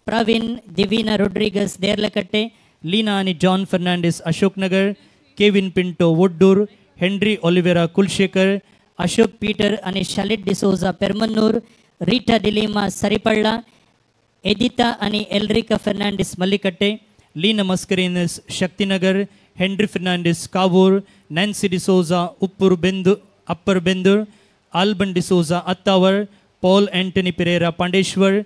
Praveen Divina Rodrigues Derlakatte, Leena आणि John Fernandes Ashoknagar, Kevin Pinto Oddur, Henry Oliveira Kulshekar, Ashok Peter आणि शालिट D'Souza पेरमन्नूर, Rita D'Lima सरिपल्ला, एदिता आणि Elrica Fernandes Mallikatte, Leena Mascarenhas Shaktinagar, Henry Fernandes Kavoor, Nancy D'Souza Uppur Bendu upper Bendur, Alban D'Souza Attavar, Paul Antony Pereira Pandeshwar,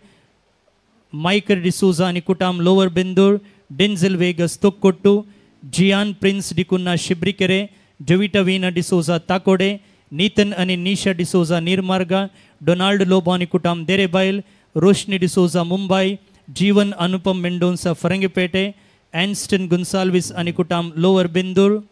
Michael D'Souza आणि कुटाम lower Bendur, Denzil Vegas Thokkottu, Gian Prince D'Cunha Shibrikere, Jovita Veena D'Souza Takode, Neethan आणि Nisha D'Souza नीरमार्गा, Donald Lobo आणि कुटाम देरेबाईल, रोशनी डिसोजा मुंबई, जीवन अनुपम मेंडोन्सा फरंगीपेटे, एन्स्टन गुन्साल्विस आणि कुटाम lower Bendur,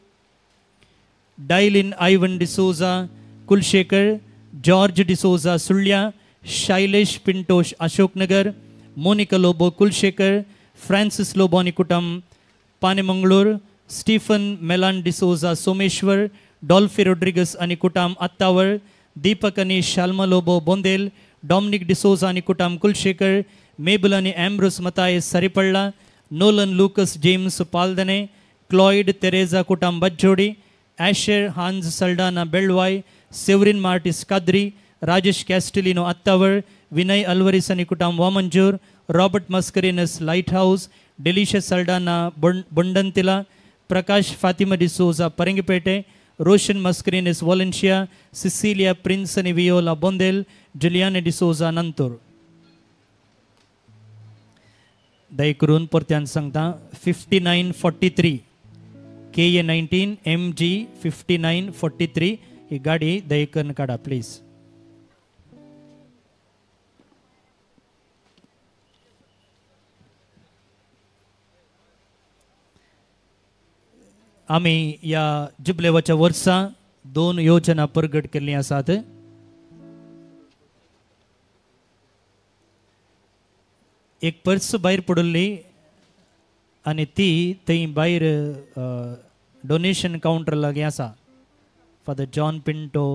Dailin Ivan D'Souza Kulshekar, George D'Souza Sullia, Shailesh Pintosh Ashoknagar, Monica Lobo Kulshekar, Francis Lobo आणि कुटुंब पानेमंगळूर, Stephen Milan D'Souza Someshwar, डॉल्फी Rodrigues आणि कुटाम अत्तावर, दीपक आणि शाल्मा Lobo Bondel, Dominic D'Souza आणि कुटाम कुलशेखर, मेबल आणि Ambrose Mathai Saripalla, Nolan Lucas James Paldane, Cloyd Teresa कुटाम Bajjodi, Asher Hans Saldanha Belvai, Severin Martis Kadri, Rajesh Castelino Attavar, Vinay Alvares आणि कुटाम Vamanjoor, Robert Mascarenhas light house, Delisha Saldanha Bondantila, Prakash Fatima D'Souza Parangipete, Roshan Mascarenhas Valencia, Cecilia Prince आणि Viola Bondel, जुलियाने D'Souza नंतूर. दया करून परत्यान सांगता 5943 KA 19 MG 5943 ही गाडी दया करून काढा प्लीज. आम्ही या जुबलेवाच्या वर्सा दोन योजना प्रगट केल्ली आसात. एक पर्स भायर पडिल्ली आनी ती थंय भायर डोनेशन कावंटर लागीं आसा. फादर जॉन पिंटो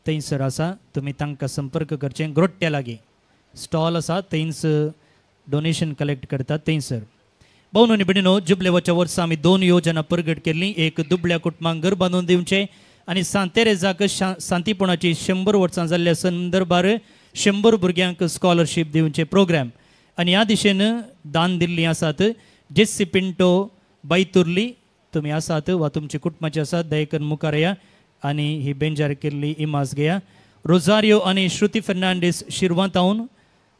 थंयसर आसा, तुमी तांकां संपर्क करचें. ग्रोट्ट्या लागीं स्टॉल आसा, थंयच डोनेशन कलेक्ट करतात थंयसर. भावनो आनी भयणीनो, जुबलेवाच्या वर्सा आमी दोन योजना प्रगट केल्ली. एक दुबळ्या कुटुंबांक घर बांदून दिवचें आनी सांत तेरेजाक सांतीपणाची 100 वर्सां जाल्ल्या संदर्भार 100 भुरग्यांक स्कॉलरशीप दिवचें प्रोग्राम. आनी ह्या दिशेन दान दिल्लीं आसात. जेस्सी पिंटो बैतुर्ली तुमी आसात वा तुमची कुटुंबाची आसात, दयेकन मुखार या आनी ही बेंजार केल्ली इमाज घेया. रोजारियो आनी श्रुती Fernandes शिरवां तावन,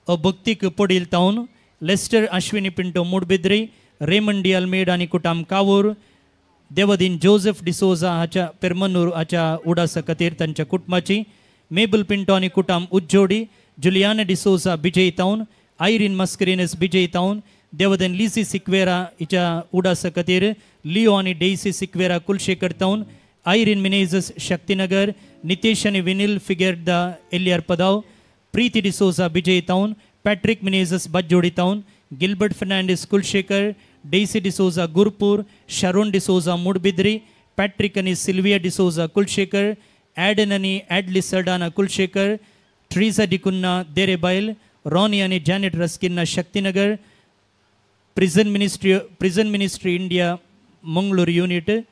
अभक्तीक Padil तावन, Lester Ashwini Pinto Moodbidri, Raymond D Almeida आनी कुटाम कावूर, देवदीन जोसेफ डिसोजा हाच्या पेरमनूर हाच्या उडासा खातीर तांच्या कुटुंबाची, मेबल पिंटो आनी कुटाम उज्जोडी, जुलियाना डिसोजा बिजय तावन, आयरीन मस्करीनस बिजय तावन, देवदन लिसी सिक्वेरा हिच्या उडासा खातीर, लिओ आनी डेसी सिक्वेरा कुलशेखर तावन, आयरीन मिनेजस शक्तीनगर, नितेश आनी विनील फिगेरदा एलियार पदाव, प्रीती डिसोजा बिजय तावन, पॅट्रिक मिनेजस बाज्जोडी तावन, Gilbert Fernandes Kulshekar, Daisy D'Souza Gurpur, Sharon D'Souza Moodbidri, Patrick आनी सिल्विया डिसोजा कुलशेखर, ॲडन आनी ॲडली सरडाना कुलशेखर, ट्रिजा डिकुन्ना देरेबायल, रॉनी आनी Janet Rasquinha Shaktinagar, prison ministry India Mangalore unit,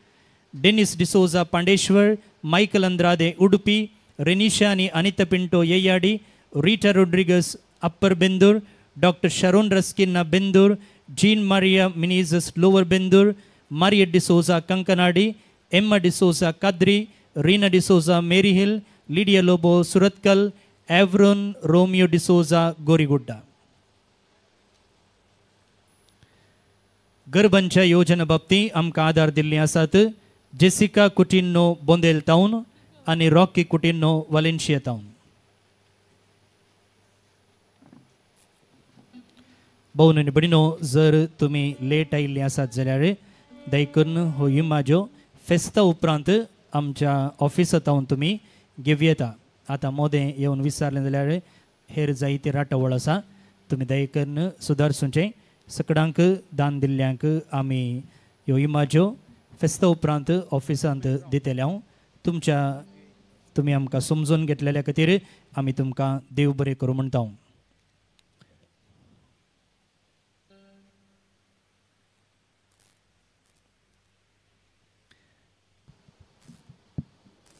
Dennis D'Souza Pandeshwar, Michael Andrade Udupi, Renisha आनी Anita Pinto Yeyyadi, Rita Rodrigues upper Bendur, doctor Sharon Rasquinha Bendur, Jean Maria Menezes lower Bendur, Maria D'Souza Kankanady, Emma D'Souza Kadri, Reena D'Souza Mary Hill, Lydia Lobo Surathkal, Avron Romeo D'Souza Gorigudda. गर्भांच्या योजना बाबतींत आमकां आदार दिल्ली आसात Jessica Coutinho Bondel तावन आनी Rocky Coutinho वालेन्शिया तावन. भावनो आनी भयणीनो, जर तुमी late आयिल्ली आसात जाल्यार दया करून हो इमाज्यो फेस्ता उपरांत आमच्या ऑफिसांत तुमी घेवं येता. आतां मोदें येवन विचारलें जाल्यार हेर जायते राटावळ आसा, तुमी दया करून सुदारचें. सकडांक दान दिल्ल्यांक आमी ह्यो इमाज्यो फेस्ता उपरांत ऑफिसांत दितले. हांव तुमच्या तुमी आमकां समजून घेतलेल्या खातीर आमी तुमकां देव बरें करूं म्हणटा.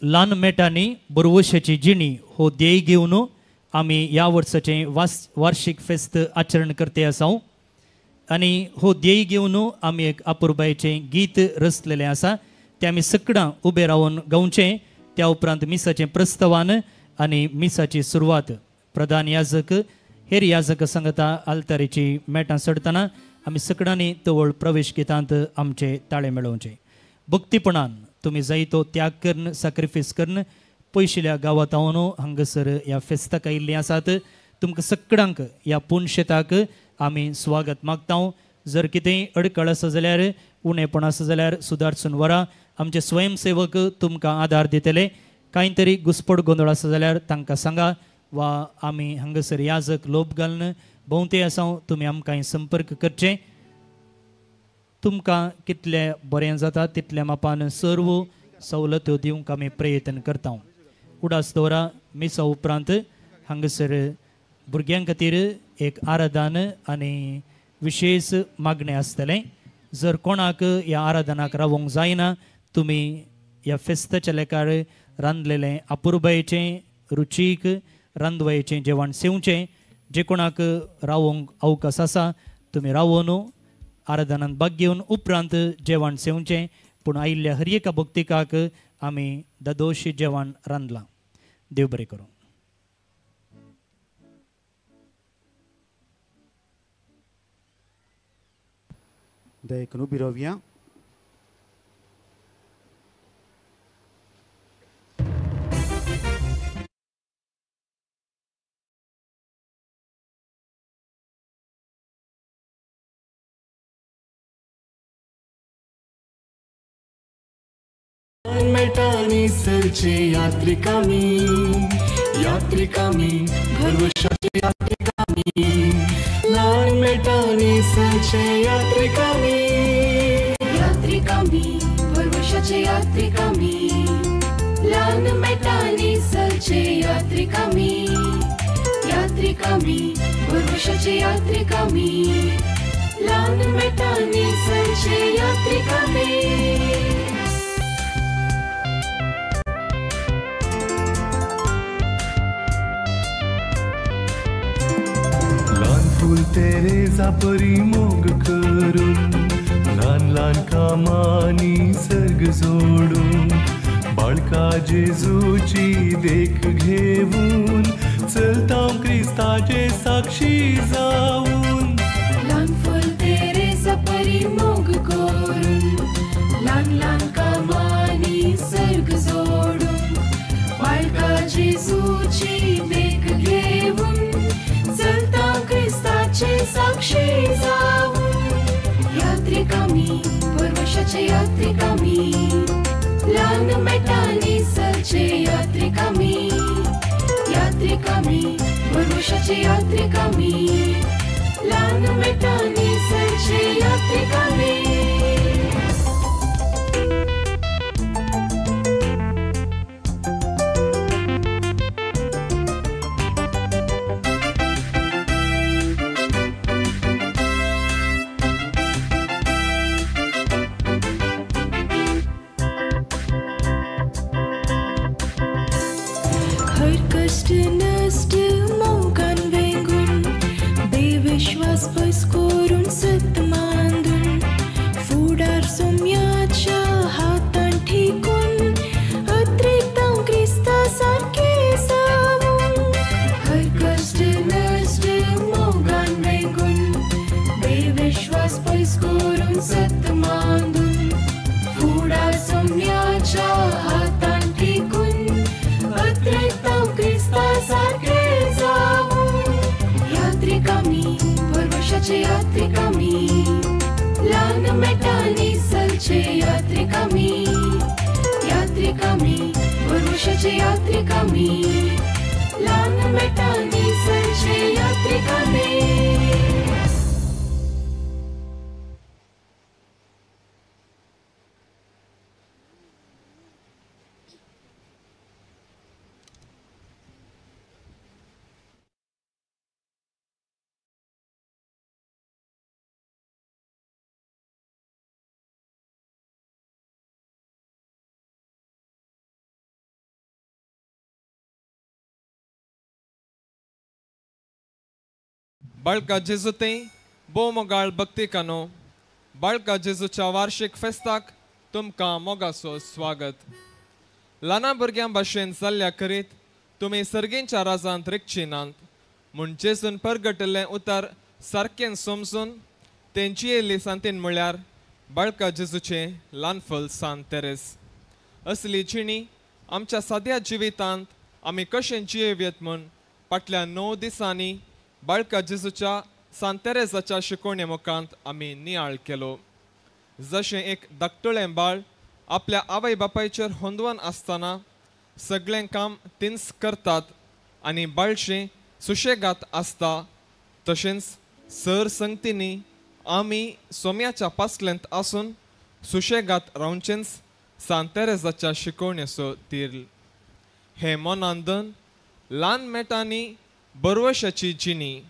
ल्हान मेटांनी बरवशाची जिणी हो ध्येय घेवन आमी ह्या वर्साचें वार्षिक फेस्त आचरण करते आसा आनी हो ध्येय घेवन आमी एक अपुरबायेचें गीत रचलेलें आसा तें आमी सकडां उबे रावन गावचें. त्या उपरांत मिसाचें प्रस्तावान आनी मिसाची सुरवात प्रधान याजक हेर याजक सांगता आल्तारीची मेटां चडटना आमी सकडांनी तवळ प्रवेश गितांत आमचे ताळे मेळोवचे. भक्तीपणान तुमी जायतो त्याग करून सॅक्रिफायस करून पयशिल्या गांवांत हांगासर ह्या फेस्ताक आयिल्लीं आसात. तुमकां सगळ्यांक ह्या पुनशेताक आमी स्वागत मागता. जर कितेंय अडकळ आसा जाल्यार उणेपण आसा जाल्यार सुदारसून व्हरा. आमचे स्वयंसेवक तुमकां आदार दितले. कांय तरी घुसपट गोंदळ आसा जाल्यार तांकां सांगा वा आमी हांगासर याजक लोप घालून भोंवते आसा तुमी आमकां संपर्क करचे. तुमकां कितलें बरें जाता तितल्या मापान सर्व सवलत्यो दिवंक आमी प्रयत्न करता. उडास दवरा मिसा उपरांत हांगासर भुरग्यां खातीर एक आराधन आनी विशेष मागणें आसतलें. जर कोणाक ह्या आराधनाक रावोंक जायना तुमी ह्या फेस्ताच्या लेखार रांदलेलें अपुरबायेचें रुचीक रांदवायेचें जेवण सेवचें. जे कोणाक रावोंक अवकाश आसा तुमी रावोन आराधनांत भाग घेवन उपरांत जेवण सेवचें. पूण आयिल्ल्या हर एका भक्तिकाक आमी दादोशी जेवण रांदलां. देव बरें करूं. दया उबी रावया. मेटानी सरचे यात्रिकामी यात्रिकामी भरवशाचे यात्रिकामी ल्हान मेटानी सरचे यात्रिकामी यात्रिकामी भरवशाचे यात्रिकामी ल्हान मेटानी सरचे यात्रिकामी यात्रिकामी भरवशाचे यात्रिकामी ल्हान मेटानी सरचे यात्रिकामी. फूल तेरेजा परी मोग करून ल्हान ल्हान कामांनी सर्ग जोडून बाळका जेजूची देख घेवन चलता क्रिस्ताचे साक्षी जावन. ल्हान फूल तेरेजा परी मोग करून ल्हान ल्हान कामांनी सर्ग जोडून बाळका जेजूची देख घेवन चलता क्रिस्ताचे साक्षी जावन. यात्रिकामी परवशाचे यात्रिकामी ल्हान मेटानी सरचे यात्रिकामी यात्रिकामी परवशाचे यात्रिकामी ल्हान मेटानी सरचे यात्रिकामी. नष्ट मोगान वेंगून बेविश्वास पयस करून सत मांदून फुडार सोम्याच्या हातान ठेकून अत्रेकतां क्रिस्ता सारकें जावून. हर कश्ट नश्ट मोगान वेंगून बेविश्वास पयस करून सत मांदून फुडार सोम्याच्या हातान ठेकून अत्रेकतां क्रिस्ता सारकें जावून. यात्रिकामी परवशाचे यात्रिकामी ल्हान मेटानी सरचे यात्रिकामी यात्रिकामी परवशाचे यात्रिकामी ल्हान मेटानी सरचे यात्रिकामी. बाळका जेजू थंय भोव मोगाळ भक्तिकानो, बाळका जेजूच्या वार्षिक फेस्ताक तुमकां मोगाचो स्वागत. ल्हाना भुरग्यां भाशेन जाल्ल्या करीत तुमी सर्गींच्या राजांत रिगची नात म्हूण जेजून परगटिल्लें उतर सारकें समजून तें जियेल्ली सांतीन म्हळ्यार बाळका जेजूचें ल्हानफल सांत तेरेस. असली जिणी आमच्या साद्या जिवितांत आमी कशें जियेवयेत म्हूण फाटल्या 9 दिसांनी बाळका जेजूच्या सांत तेरेसाच्या शिकोवणे मुखांत आमी नियाळ केलो. जशें एक धाकटुळें बाळ आपल्या आवय बापायचेर होंदवन आसतना सगळें काम तींच करतात आनी बाळशें सुशेगात आसता, तशेंच सर संगतींनी आमी सोम्याच्या पासलेंत आसून सुशेगात रावचेंच सांत तेरेसाच्या शिकोवणेचो तीर. हें मनांदन ल्हान मेटांनी बरवशाची जिणी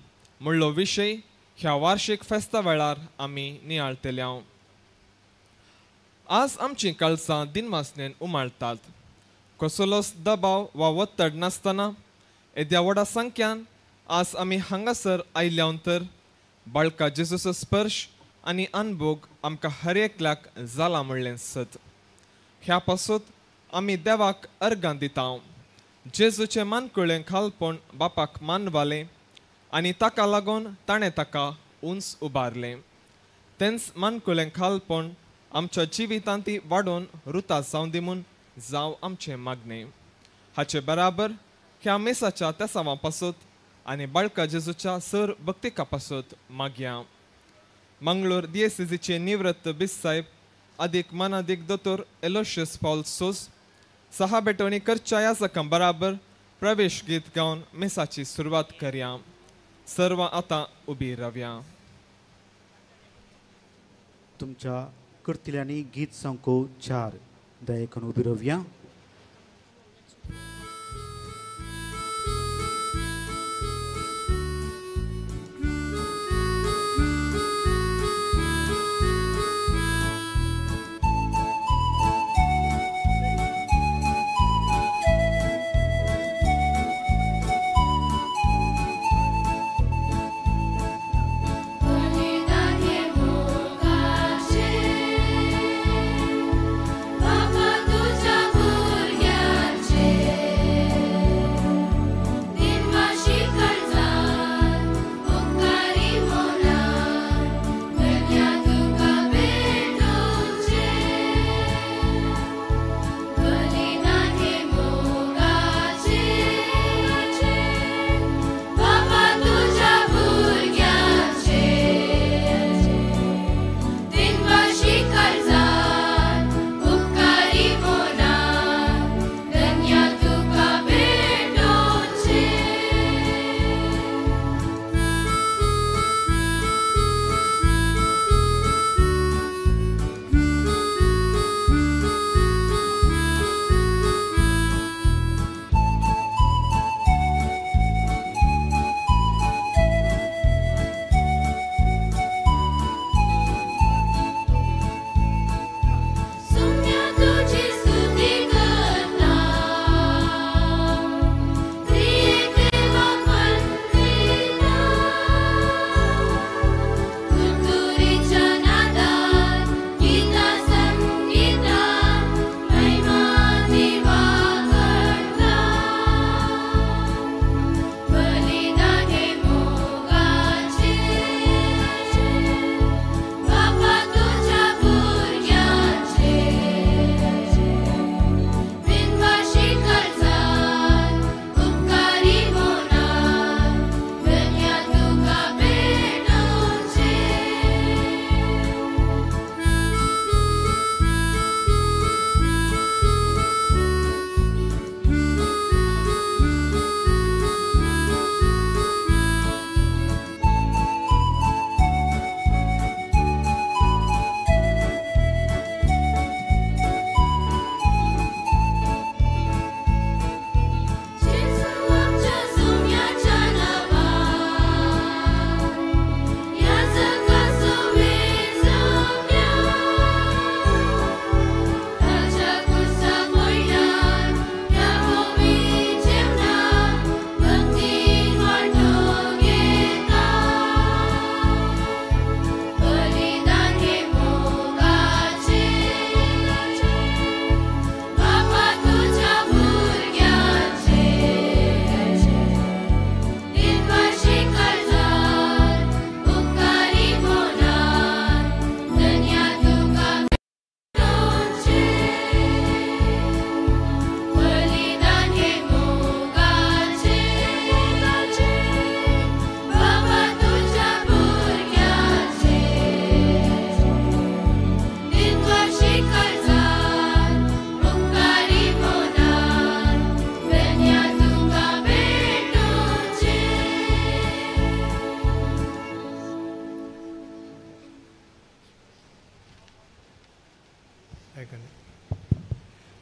म्हणलो विशय ह्या वार्षिक फेस्ता वेळार आमी नियाळतले. आज आमचीं काळसां दिनवासनेन उमाळटात. कसलोच दबाव वा ಒತ್ತड नासतना येद्या व्हडा संख्यान आज आमी हांगासर आयल्या तर बाळका जेजूचो स्पर्श आनी अनभोग आमकां हर एकल्याक जाला म्हणलें सत. ह्या पासून आमी देवाक अर्गां दिता. जेजूचें मानकुळें खालपण बापाक मानवालें आनी ताका लागून ताणें ताका उंच उबारलें. तेंच मानकुळें खालपण आमच्या जिवितांत ती वाडोवन रुता जावं दी म्हूण जावं आमचें मागणें. हाचे बराबर ह्या मिसाच्या तेसांवा पासत आनी बाळका जेजूच्या सर भक्तिका पासत मागया. मंगळूर दियेसेजीचे निवृत्त बिस साहेब आदीक मानादीक दोतोर एलोशियस पॉल सोस सहा बेटवणी करच्या याजकां बराबर प्रवेश गीत गावन मिसाची सुरवात करया. सर्व आतां उबी रावया. तुमच्या करतल्यांनी गीत संको 4 दयेकन उबी रावया. बाबा तुझ्या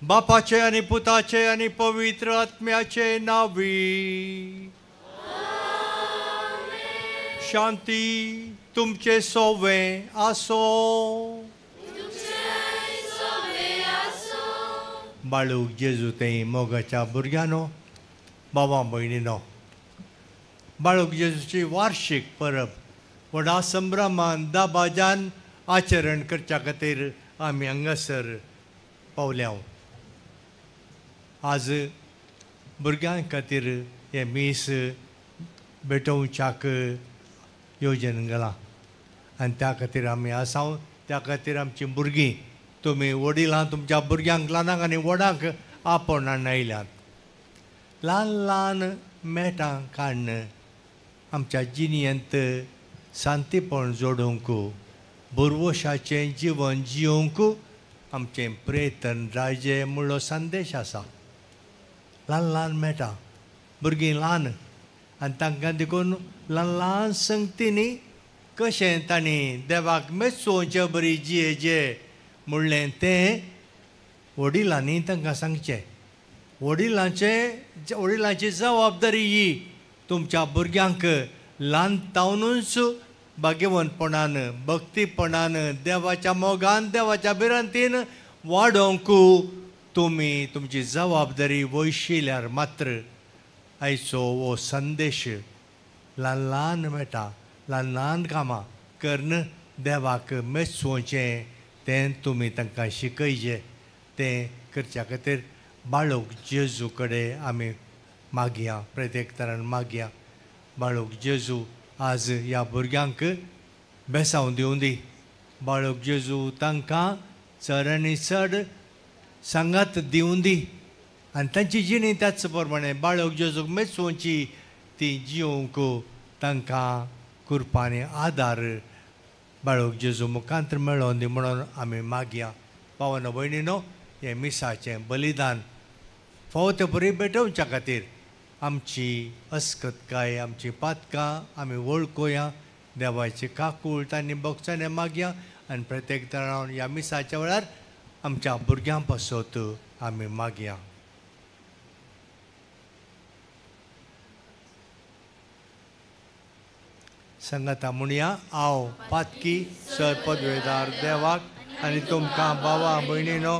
बापाचे आनी पुताचे आनी पवित्र आत्म्याचे नांवी. शांती तुमचे सोवे आसो. बाळूक जेजू ते मोगाच्या भुरग्यांनो, बाबा भयणीनो, बाळूक जेजूची वार्षिक परब व्हडा संभ्रमान दाबाजान आचरण करच्या खातीर आमी हांगासर पावल्या. आज भुरग्यां खातीर हें मीस भेटोवच्याक योजन घालां आनी त्या खातीर आमी आसा. त्या खातीर आमचीं भुरगीं, तुमी वडिलां तुमच्या भुरग्यांक ल्हानांक आनी व्हडांक आपोवन हाडून आयल्यात. ल्हान ल्हान मेटां काडून आमच्या जिणेंत शांतीपण जोडूंक, भरवशाचें जिवन जियोवंक आमचें प्रयत्न रायजे म्हणलो संदेश आसा. ल्हान ल्हान मेटां, भुरगीं ल्हान आनी तांकां देखून ल्हान ल्हान संगतींनी कशें तांणी देवाक मेचोवचे बरी जिये जे म्हणलें तें वडिलांनी तांकां सांगचें. वडिलांची जबाबदारी ही तुमच्या भुरग्यांक ल्हान तावनूच भाग्यवंतपणान, भक्तीपणान, देवाच्या मोगान, देवाच्या भिरांतीन वाडोवंक तुमी तुमची जबाबदारी वयशिल्यार मात्र आयचो हो संदेश ल्हान ल्हान मेळटा, ल्हान ल्हान कामां करून देवाक मेचोवचें तें तुमी तांकां शिकयचें. तें करच्या खातीर बाळूक जेजू कडेन आमी मागया, प्रत्येक तरान मागया. बाळूक जेजू आज ह्या भुरग्यांक बेसांव दिवं दी. बाळूक जेजू तांकां चड आनी चड सांगात दिवं दी आनी तांची जिणी त्याच प्रमाणे बाळूक जेजूक मेचोवची ती जिवंक तांकां कुरपांनी आदार बाळूक जेजू मुखांत मेळोवन दी म्हणून आमी मागया. पावनो भयणीनो, हें मिसाचें बलिदान फावो ते बरी भेटोवच्या खातीर आमची अस्कतकाय, आमची पातकां आमी वळखुया, देवाची काकूळ आनी भोगसाणे मागया आनी प्रत्येक तरान ह्या मिसाच्या वेळार आमच्या भुरग्यां पासत आमी मागया. सांगाता म्हणया, हांव पातकी सर पदवेदार देवाक आनी तुमकां भावा भयणीनो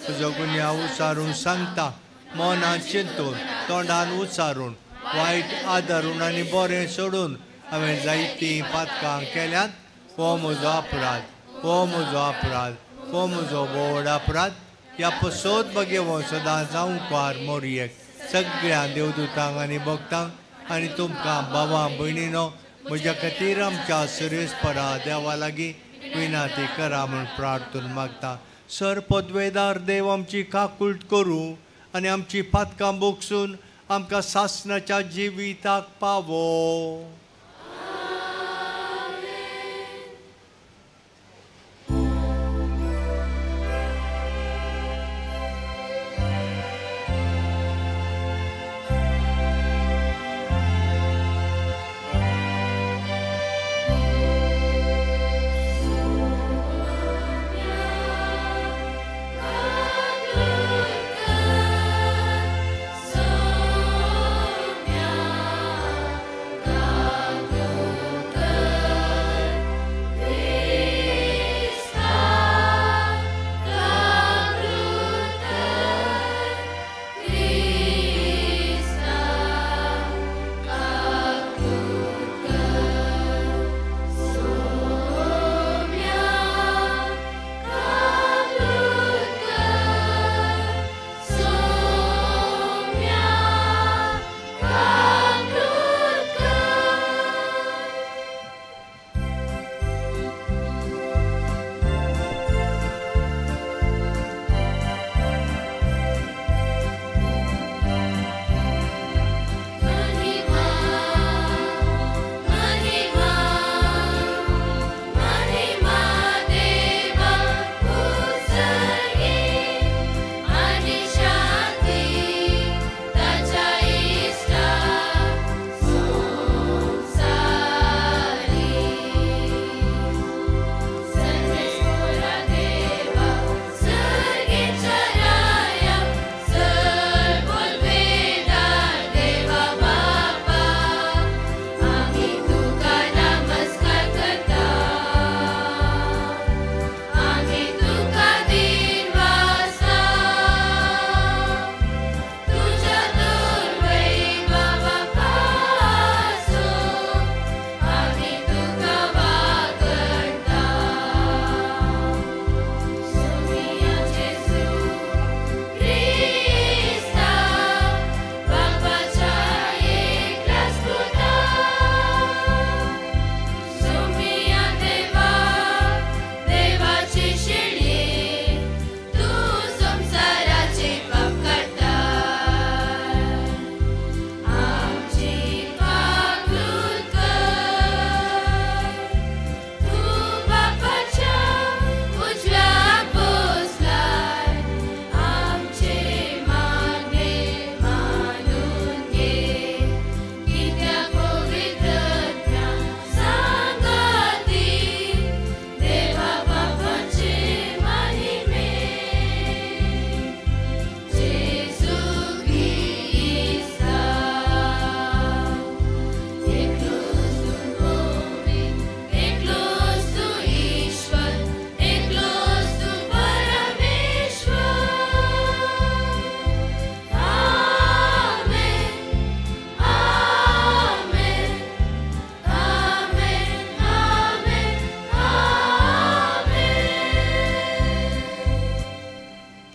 तुजो गुन्यांव उचारून सांगता, मनान चिंतून, तोंडान उचारून, वायट आदारून आनी बरें सोडून हांवें जायतीं पातकां केल्यांत. हो म्हजो अपराध, हो म्हजो अपराध, हो म्हजो व्हड अपराध. ह्या पसोत बगेवो सदां जावंकार मोरयेक सगळ्या देवदूतांक आनी भक्तांक आनी तुमकां भावा भयणीनो म्हज्या खातीर आमच्या सुरेशपरा देवा लागीं विनाती करा म्हूण प्रार्थून मागता. सर पदवेदार देव आमची काकूट करूं आनी आमची पातकां बोगसून आमकां सासणाच्या जिविताक पावो. God.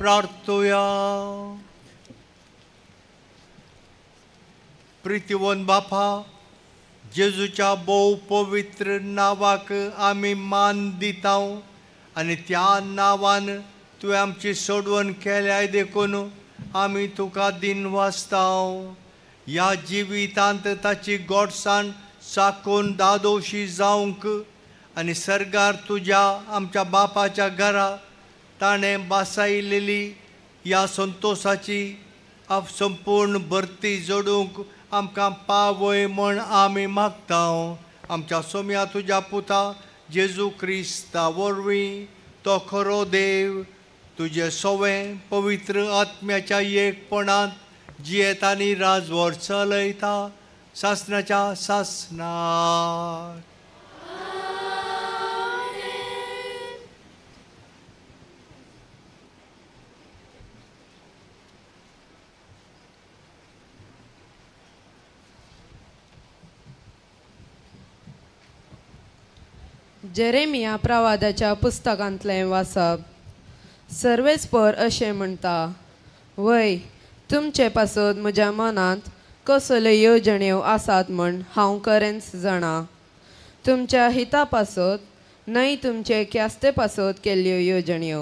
प्रार्थुया. प्रितीवन बापा, जेजूच्या भोव पवित्र नांवाक आमी मान दिता आनी त्या नांवान तुवें आमची सोडवण केल्याय देखून आमी तुका दिनवासता. ह्या जिवितांत ताची गोडसाण चाकून दादोशी जावंक आनी सर्गार तुज्या आमच्या बापाच्या घरा ताणें बासायलेली ह्या संतोशाची संपूर्ण भरती जोडूंक आमकां पावय म्हण आमी मागता. आमच्या सोम्या तुज्या पुता जेजू क्रिस्ता वरवीं, तो खरो देव, तुजे सवें पवित्र आत्म्याच्या एकपणांत जियेता आनी राजवट चलयता सासनाच्या सासनाक. जेरेमिया प्रवादाच्या पुस्तकांतलें वाचप. सर्वेस्पर अशें म्हणटा, वय तुमचे पासत म्हज्या मनांत कसल्यो येवजण्यो आसात म्हण हांव खरेंच जाणा. तुमच्या हिता पासत न्हय तुमचे ख्यास्ते पासत केल्ल्यो येवजण्यो,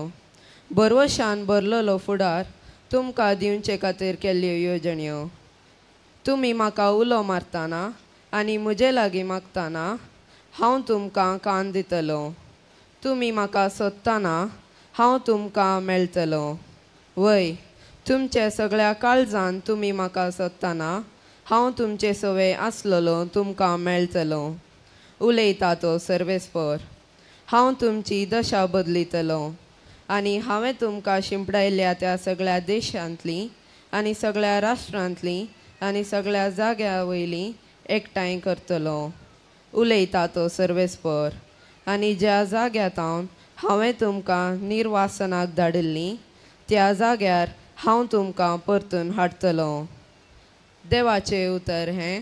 भरवशान भरलेलो फुडार तुमकां दिवचे खातीर केल्ल्यो येवजण्यो. तुमी म्हाका उलो मारतना आनी म्हजे लागीं मागतना हांव तुमकां कान दितलो. तुमी म्हाका सोदतना हांव तुमकां मेळटलो. वय तुमचे सगळ्या काळजान तुमी म्हाका सोदतना हांव तुमचे सवे आसलेलो तुमकां मेळटलो. उलयता तो सर्वेस्पर. हांव तुमची दशा बदलितलो आनी हांवें तुमकां शिंपडायल्या त्या सगळ्या देशांतलीं आनी सगळ्या राष्ट्रांतलीं आनी सगळ्या जाग्या वयलीं एकठांय करतलो. उलयता तो सर्वेस्पर. आनी ज्या जाग्यातावन हांवें तुमकां निर्वासनाक धाडिल्लीं त्या जाग्यार हांव तुमकां परतून हाडटलो. देवाचें उतर हें.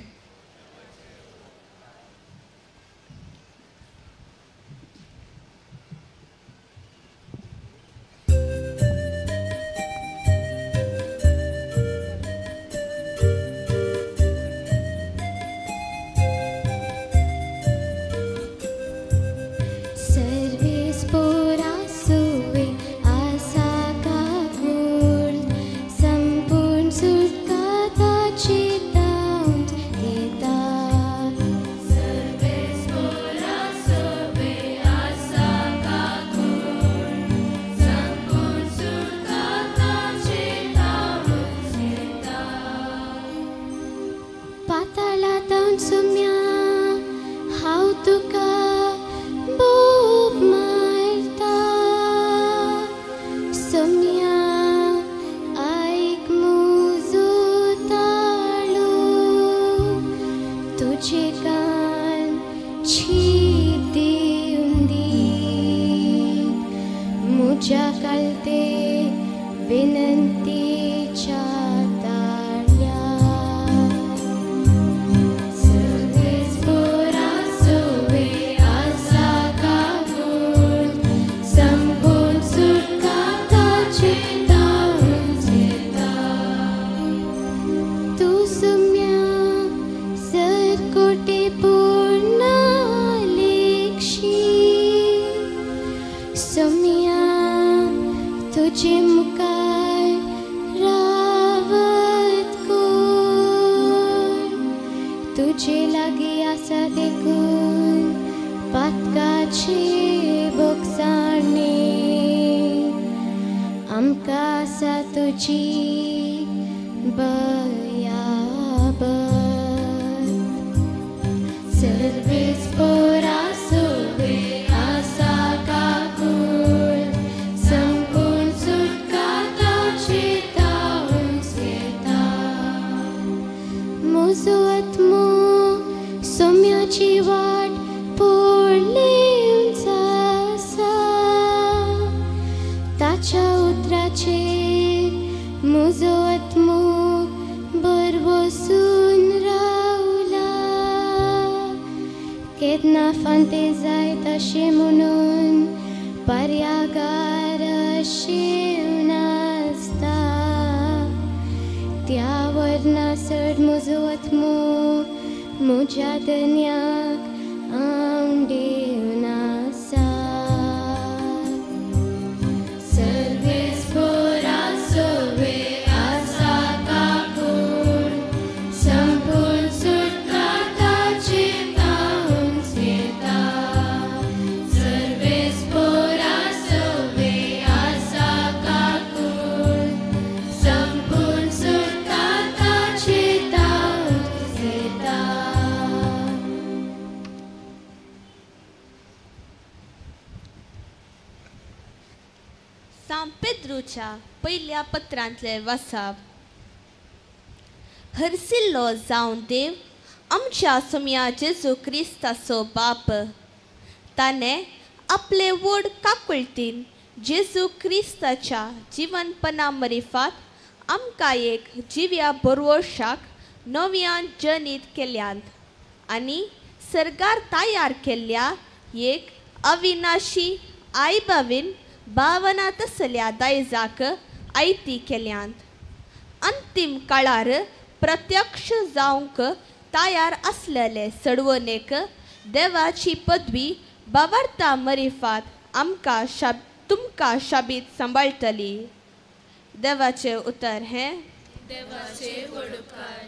पर्यागार शिवना. त्या वर्ना चड म्हजो आत्मो म्हज्या धन्याक आंवडेवन आसा. सर्वेस्पोरा सोवे आसा काकूण संपूर्ण सुटका ताचे तावून येता. सर्वेस्पोरा सोवे आसा काकूण संपूर्ण सुटका ताचे तावून येता. सांत पेद्रूच्या पयल्या पत्रांतले वासाप. हरसिल्लो जावन देव आमच्या सोम्या जेजू क्रिस्ताचो बाप ताणें आपले व्हड काकुळटीन जेजू क्रिस्ताच्या जिवनपणा मरिफात आमकां एक जिव्या भरवशाक नव्यान जनीत केल्यांत आनी सरकार तयार केल्ल्या एक अविनाशी आयबावीन भावना तसल्या दायजाक आयती केल्यांत. अंतीम काळार प्रत्यक्ष जावंक तयार आसलेले सडवणेक देवाची पदवी बावार्ता मरिफात आमकां तुमकां शाबीत सांबाळटली. देवाचें उतर हें. देवाचे वडकार.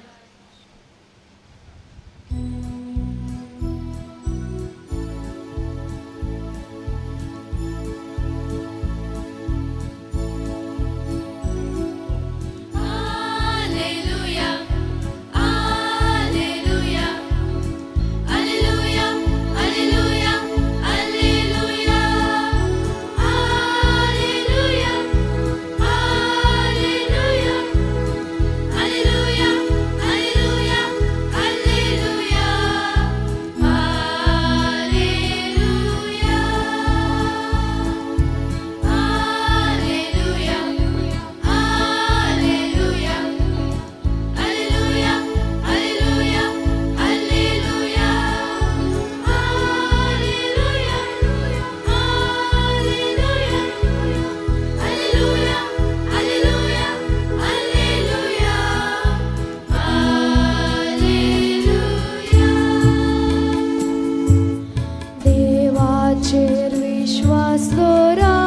देवाचेर विश्वास दवरा,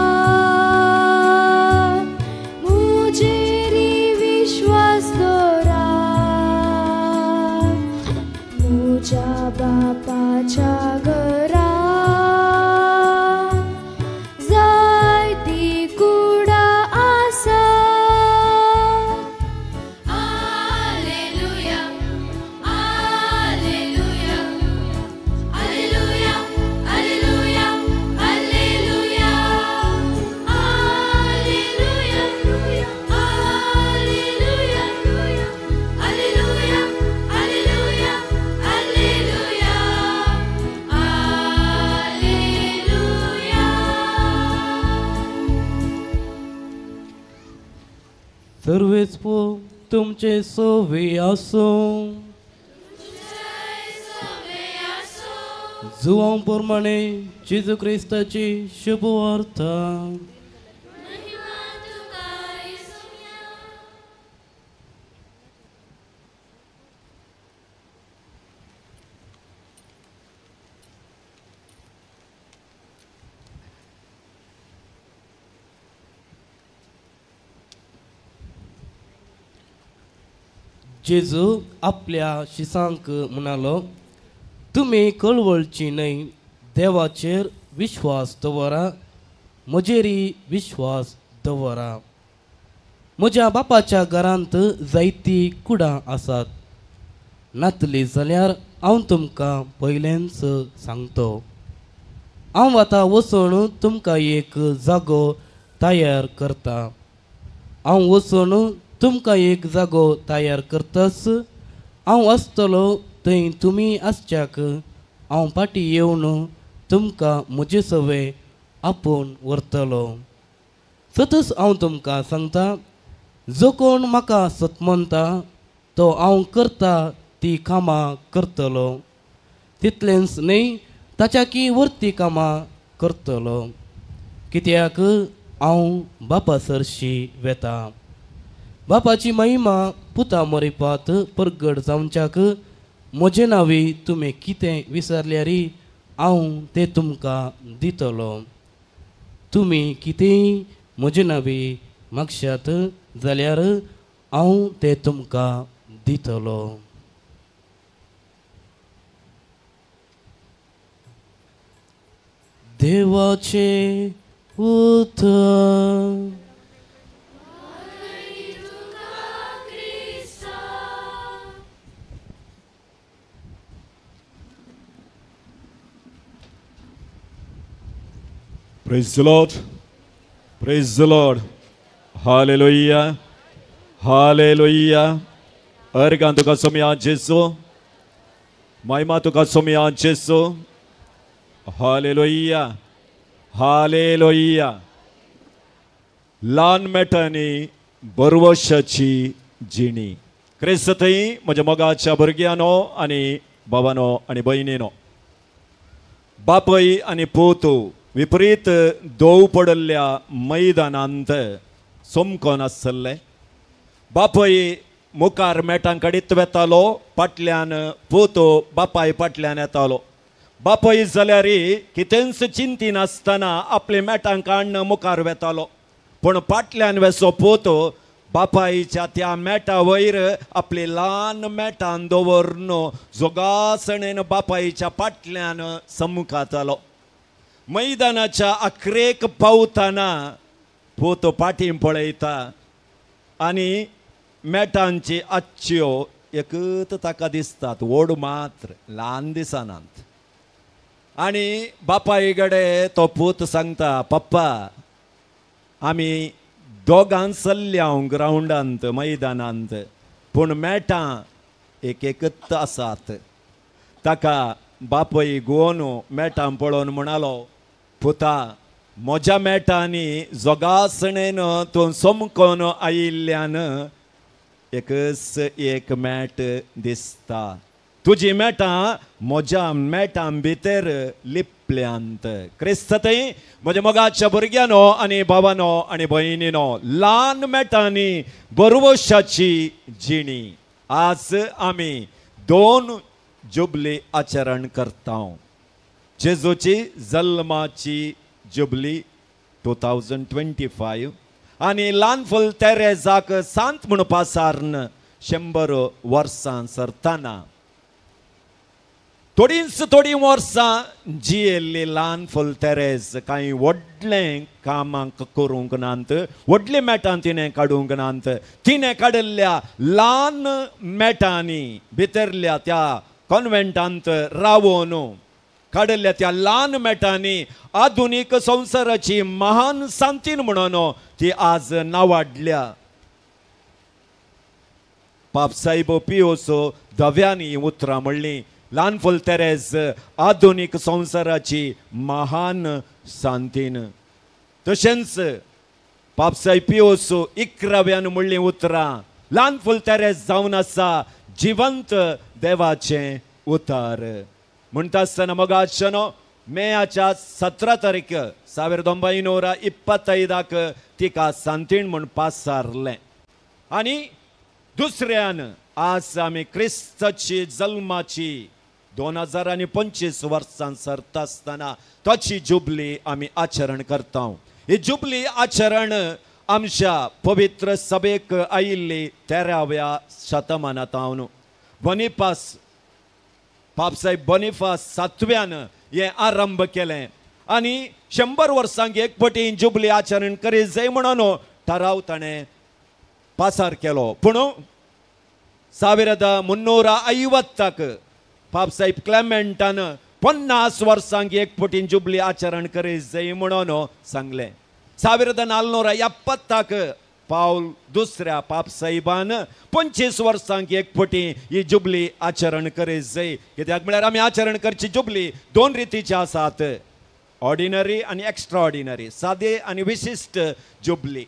म्हजेरी विश्वास दवरा, म्हज्या बापाच्या घरा जायती कुडां आसा. Alleluia, alleluia, alleluia, alleluia, alleluia, alleluia, alleluia, alleluia, alleluia, alleluia, alleluia. सर्वेस्पो तुमचे सोवे आसूं. जुवां प्रमाणे जेजू क्रिस्ताची शुभवार्ता. जेजू आपल्या शिसांक म्हणालो, तुमी कळवळची न्हय, देवाचेर विश्वास दवरा, म्हजेरी विश्वास दवरा. म्हज्या बापाच्या घरांत जायती कुडां आसात, नातली जाल्यार हांव तुमकां पयलेंच सांगतो. हांव आतां वचून तुमकां एक जागो तयार करता. हांव वचून तुमकां एक जागो तयार करताच हांव आसतलो थंय तुमी आसच्याक हांव फाटीं येवन तुमकां म्हजे सवे आपोवन व्हरतलो. सतच हांव तुमकां सांगता, जो कोण म्हाका सत म्हणटा तो हांव करता ती कामां करतलो, तितलेंच न्हय ताच्याकी वरती कामां करतलो, कित्याक हांव बापा सरशी वेता. बापाची महिमा पुता मोरिपात परगट जावच्याक म्हजे नांवी तुमी कितें विसरल्यार हांव तें तुमकां दितलो. तुमी कितेंय म्हजे नांवी मागशात जाल्यार हांव तें तुमकां दितलो. देवाचें उतर. Praise the Lord. Praise the Lord. Hallelujah. Hallelujah. अर्गां तुका सोमया जेसू, महिमा तुका सोमया जेसू. हालेलुया. हालेलुया. ल्हान मेटांनी बरवशाची जिणी. क्रिस्त थंय म्हज्या मोगाच्या भुरग्यांनो आनी बाबानो आनी भयणीनो, बापय आनी पूत विपरीत दोव पडिल्ल्या मैदानांत सोमकोन आसले. बापय मुखार मेटां काडीत वेतालो, फाटल्यान पूत बापाय फाटल्यान येतालो. बापय जाल्यार कितेंच चिंतिनासतना आपले मेटां काडून मुखार वेतालो, पूण फाटल्यान वेसो पूत बापायच्या त्या मेटा वयर आपली ल्हान मेटां दवरून जोगासणेन बापायच्या फाटल्यान समकातालो. मैदानाच्या अखरेक पावतना पूत फाटीं पळयता आनी मेटांची आच्च्यो एकच ताका दिसतात, व्हड मात्र ल्हान दिसनात. आनी बापाय कडेन तो पूत सांगता, पप्पा आमी दोगां चल्ल्या ग्रावंडांत मैदानांत, पूण मेटां एक एकच आसात. ताका बापय गोवन मेटां पळोवन म्हणालो, पुता म्हज्या मेटांनी जोगासणेन तूं समकोन आयिल्ल्यान एकच एक मेट दिसता, तुजी मेटां म्हज्या मेटां भितर लिपल्यांत. क्रिस्त थंय म्हज्या मोगाच्या भुरग्यांनो आनी बाबानो आनी भयणीनो, ल्हान मेटांनी बरवशाची जिणी. आज आमी दोन जुबली आचरण करता. जेजूची जल्माची जुबली 2025 आनी ल्हान फुल तेरेजाक सांत म्हूण पासारन 100 वर्सां सरतना थोडींच थोडीं वर्सां जियेल्ली ल्हान फुल तेरेज कांय व्हडलें कामांक करूंक नात, व्हडलीं मेटां तिणें काडूंक नात. तिणें काडिल्ल्या ल्हान मेटांनी भितरल्या त्या कॉन्वेंटांत रावून काडिल्ल्या त्या ल्हान मेटांनी आधुनीक संवसाराची महान सांतीन म्हणून ती आज नावाडल्या. पापसाहेब पियोसो धव्यांनी उतरां म्हणलीं, ल्हान फुल तेरेज आधुनीक संवसाराची महान सांतीन. तशेंच पापसाहेब पियोसो 11व्यान म्हणलीं उतरां, ल्हान फुल तेरेज जावन आसा जिवंत देवाचें उतार. म्हणटा आसतना मोगाचेनो मेयाच्या 17 तारीख 1925 तिका सांतीण म्हूण पासारलें. आनी दुसऱ्यान आज आमी क्रिस्ताची जल्माची 2025 वर्सां सरता आसतना ताची जुबली आमी आचरण करता. ही जुबली आचरण आमच्या पवित्र सभेक आयिल्ली 13व्या शतमानांत बोनिफास पापसाहेब बोनिफास 7व्यान हें आरंभ केलें आनी 100 वर्सांक एक पटी जुबली आचरण करीत जाय म्हणून ठराव ताणें पासार केलो. पूण 1350 पापसाहेब क्लेमेंटान 50 वर्सांक एक पटी जुबली आचरण करीत जाय म्हणून सांगलें. 1470 पावल दुसऱ्या पापसाहेबान 25 वर्सांक एक पटी ही जुबली आचरण करीत जाय. कित्याक म्हळ्यार आमी आचरण करची जुबली दोन रितीचे आसात, ऑर्डिनरी आनी एक्स्ट्रा ऑर्डिनरी, सादे आनी विशिश्ट जुबली.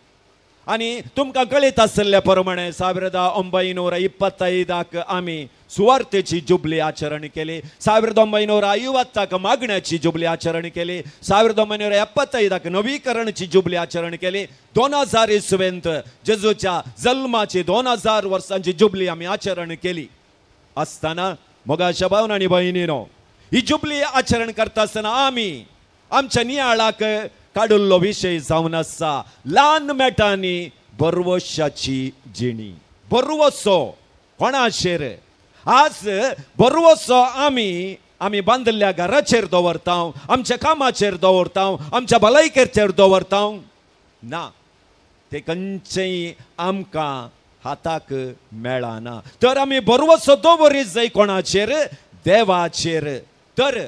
आनी तुमकां कळीत आशिल्ल्या प्रमाणे 1925 आमी सुवार्थेची जुबली आचरण केली, 1950 मागण्याची जुबली आचरण केली, 1975 नवीकरणाची जुबली आचरण केली. 2000 इसवेंत जेजूच्या जल्माची 2000 वर्सांची जुबली आमी आचरण केली आसतना मोगाच्या भावन आनी भयणीनो, ही जुबली आचरण करता आसतना आमी आमच्या नियाळाक काडिल्लो विशय जावन आसा ल्हान मेटांनी बरवशाची जिणी. बरवसो कोणाचेर? आज बरवसो आमी आमी बांदिल्ल्या घराचेर दवरता, आमच्या कामाचेर दवरता, आमच्या भलायकेचेर दवरता ना, ते खंयचेय आमकां हाताक मेळना. तर आमी बरवसो दवरीत जाय कोणाचेर? देवाचेर. तर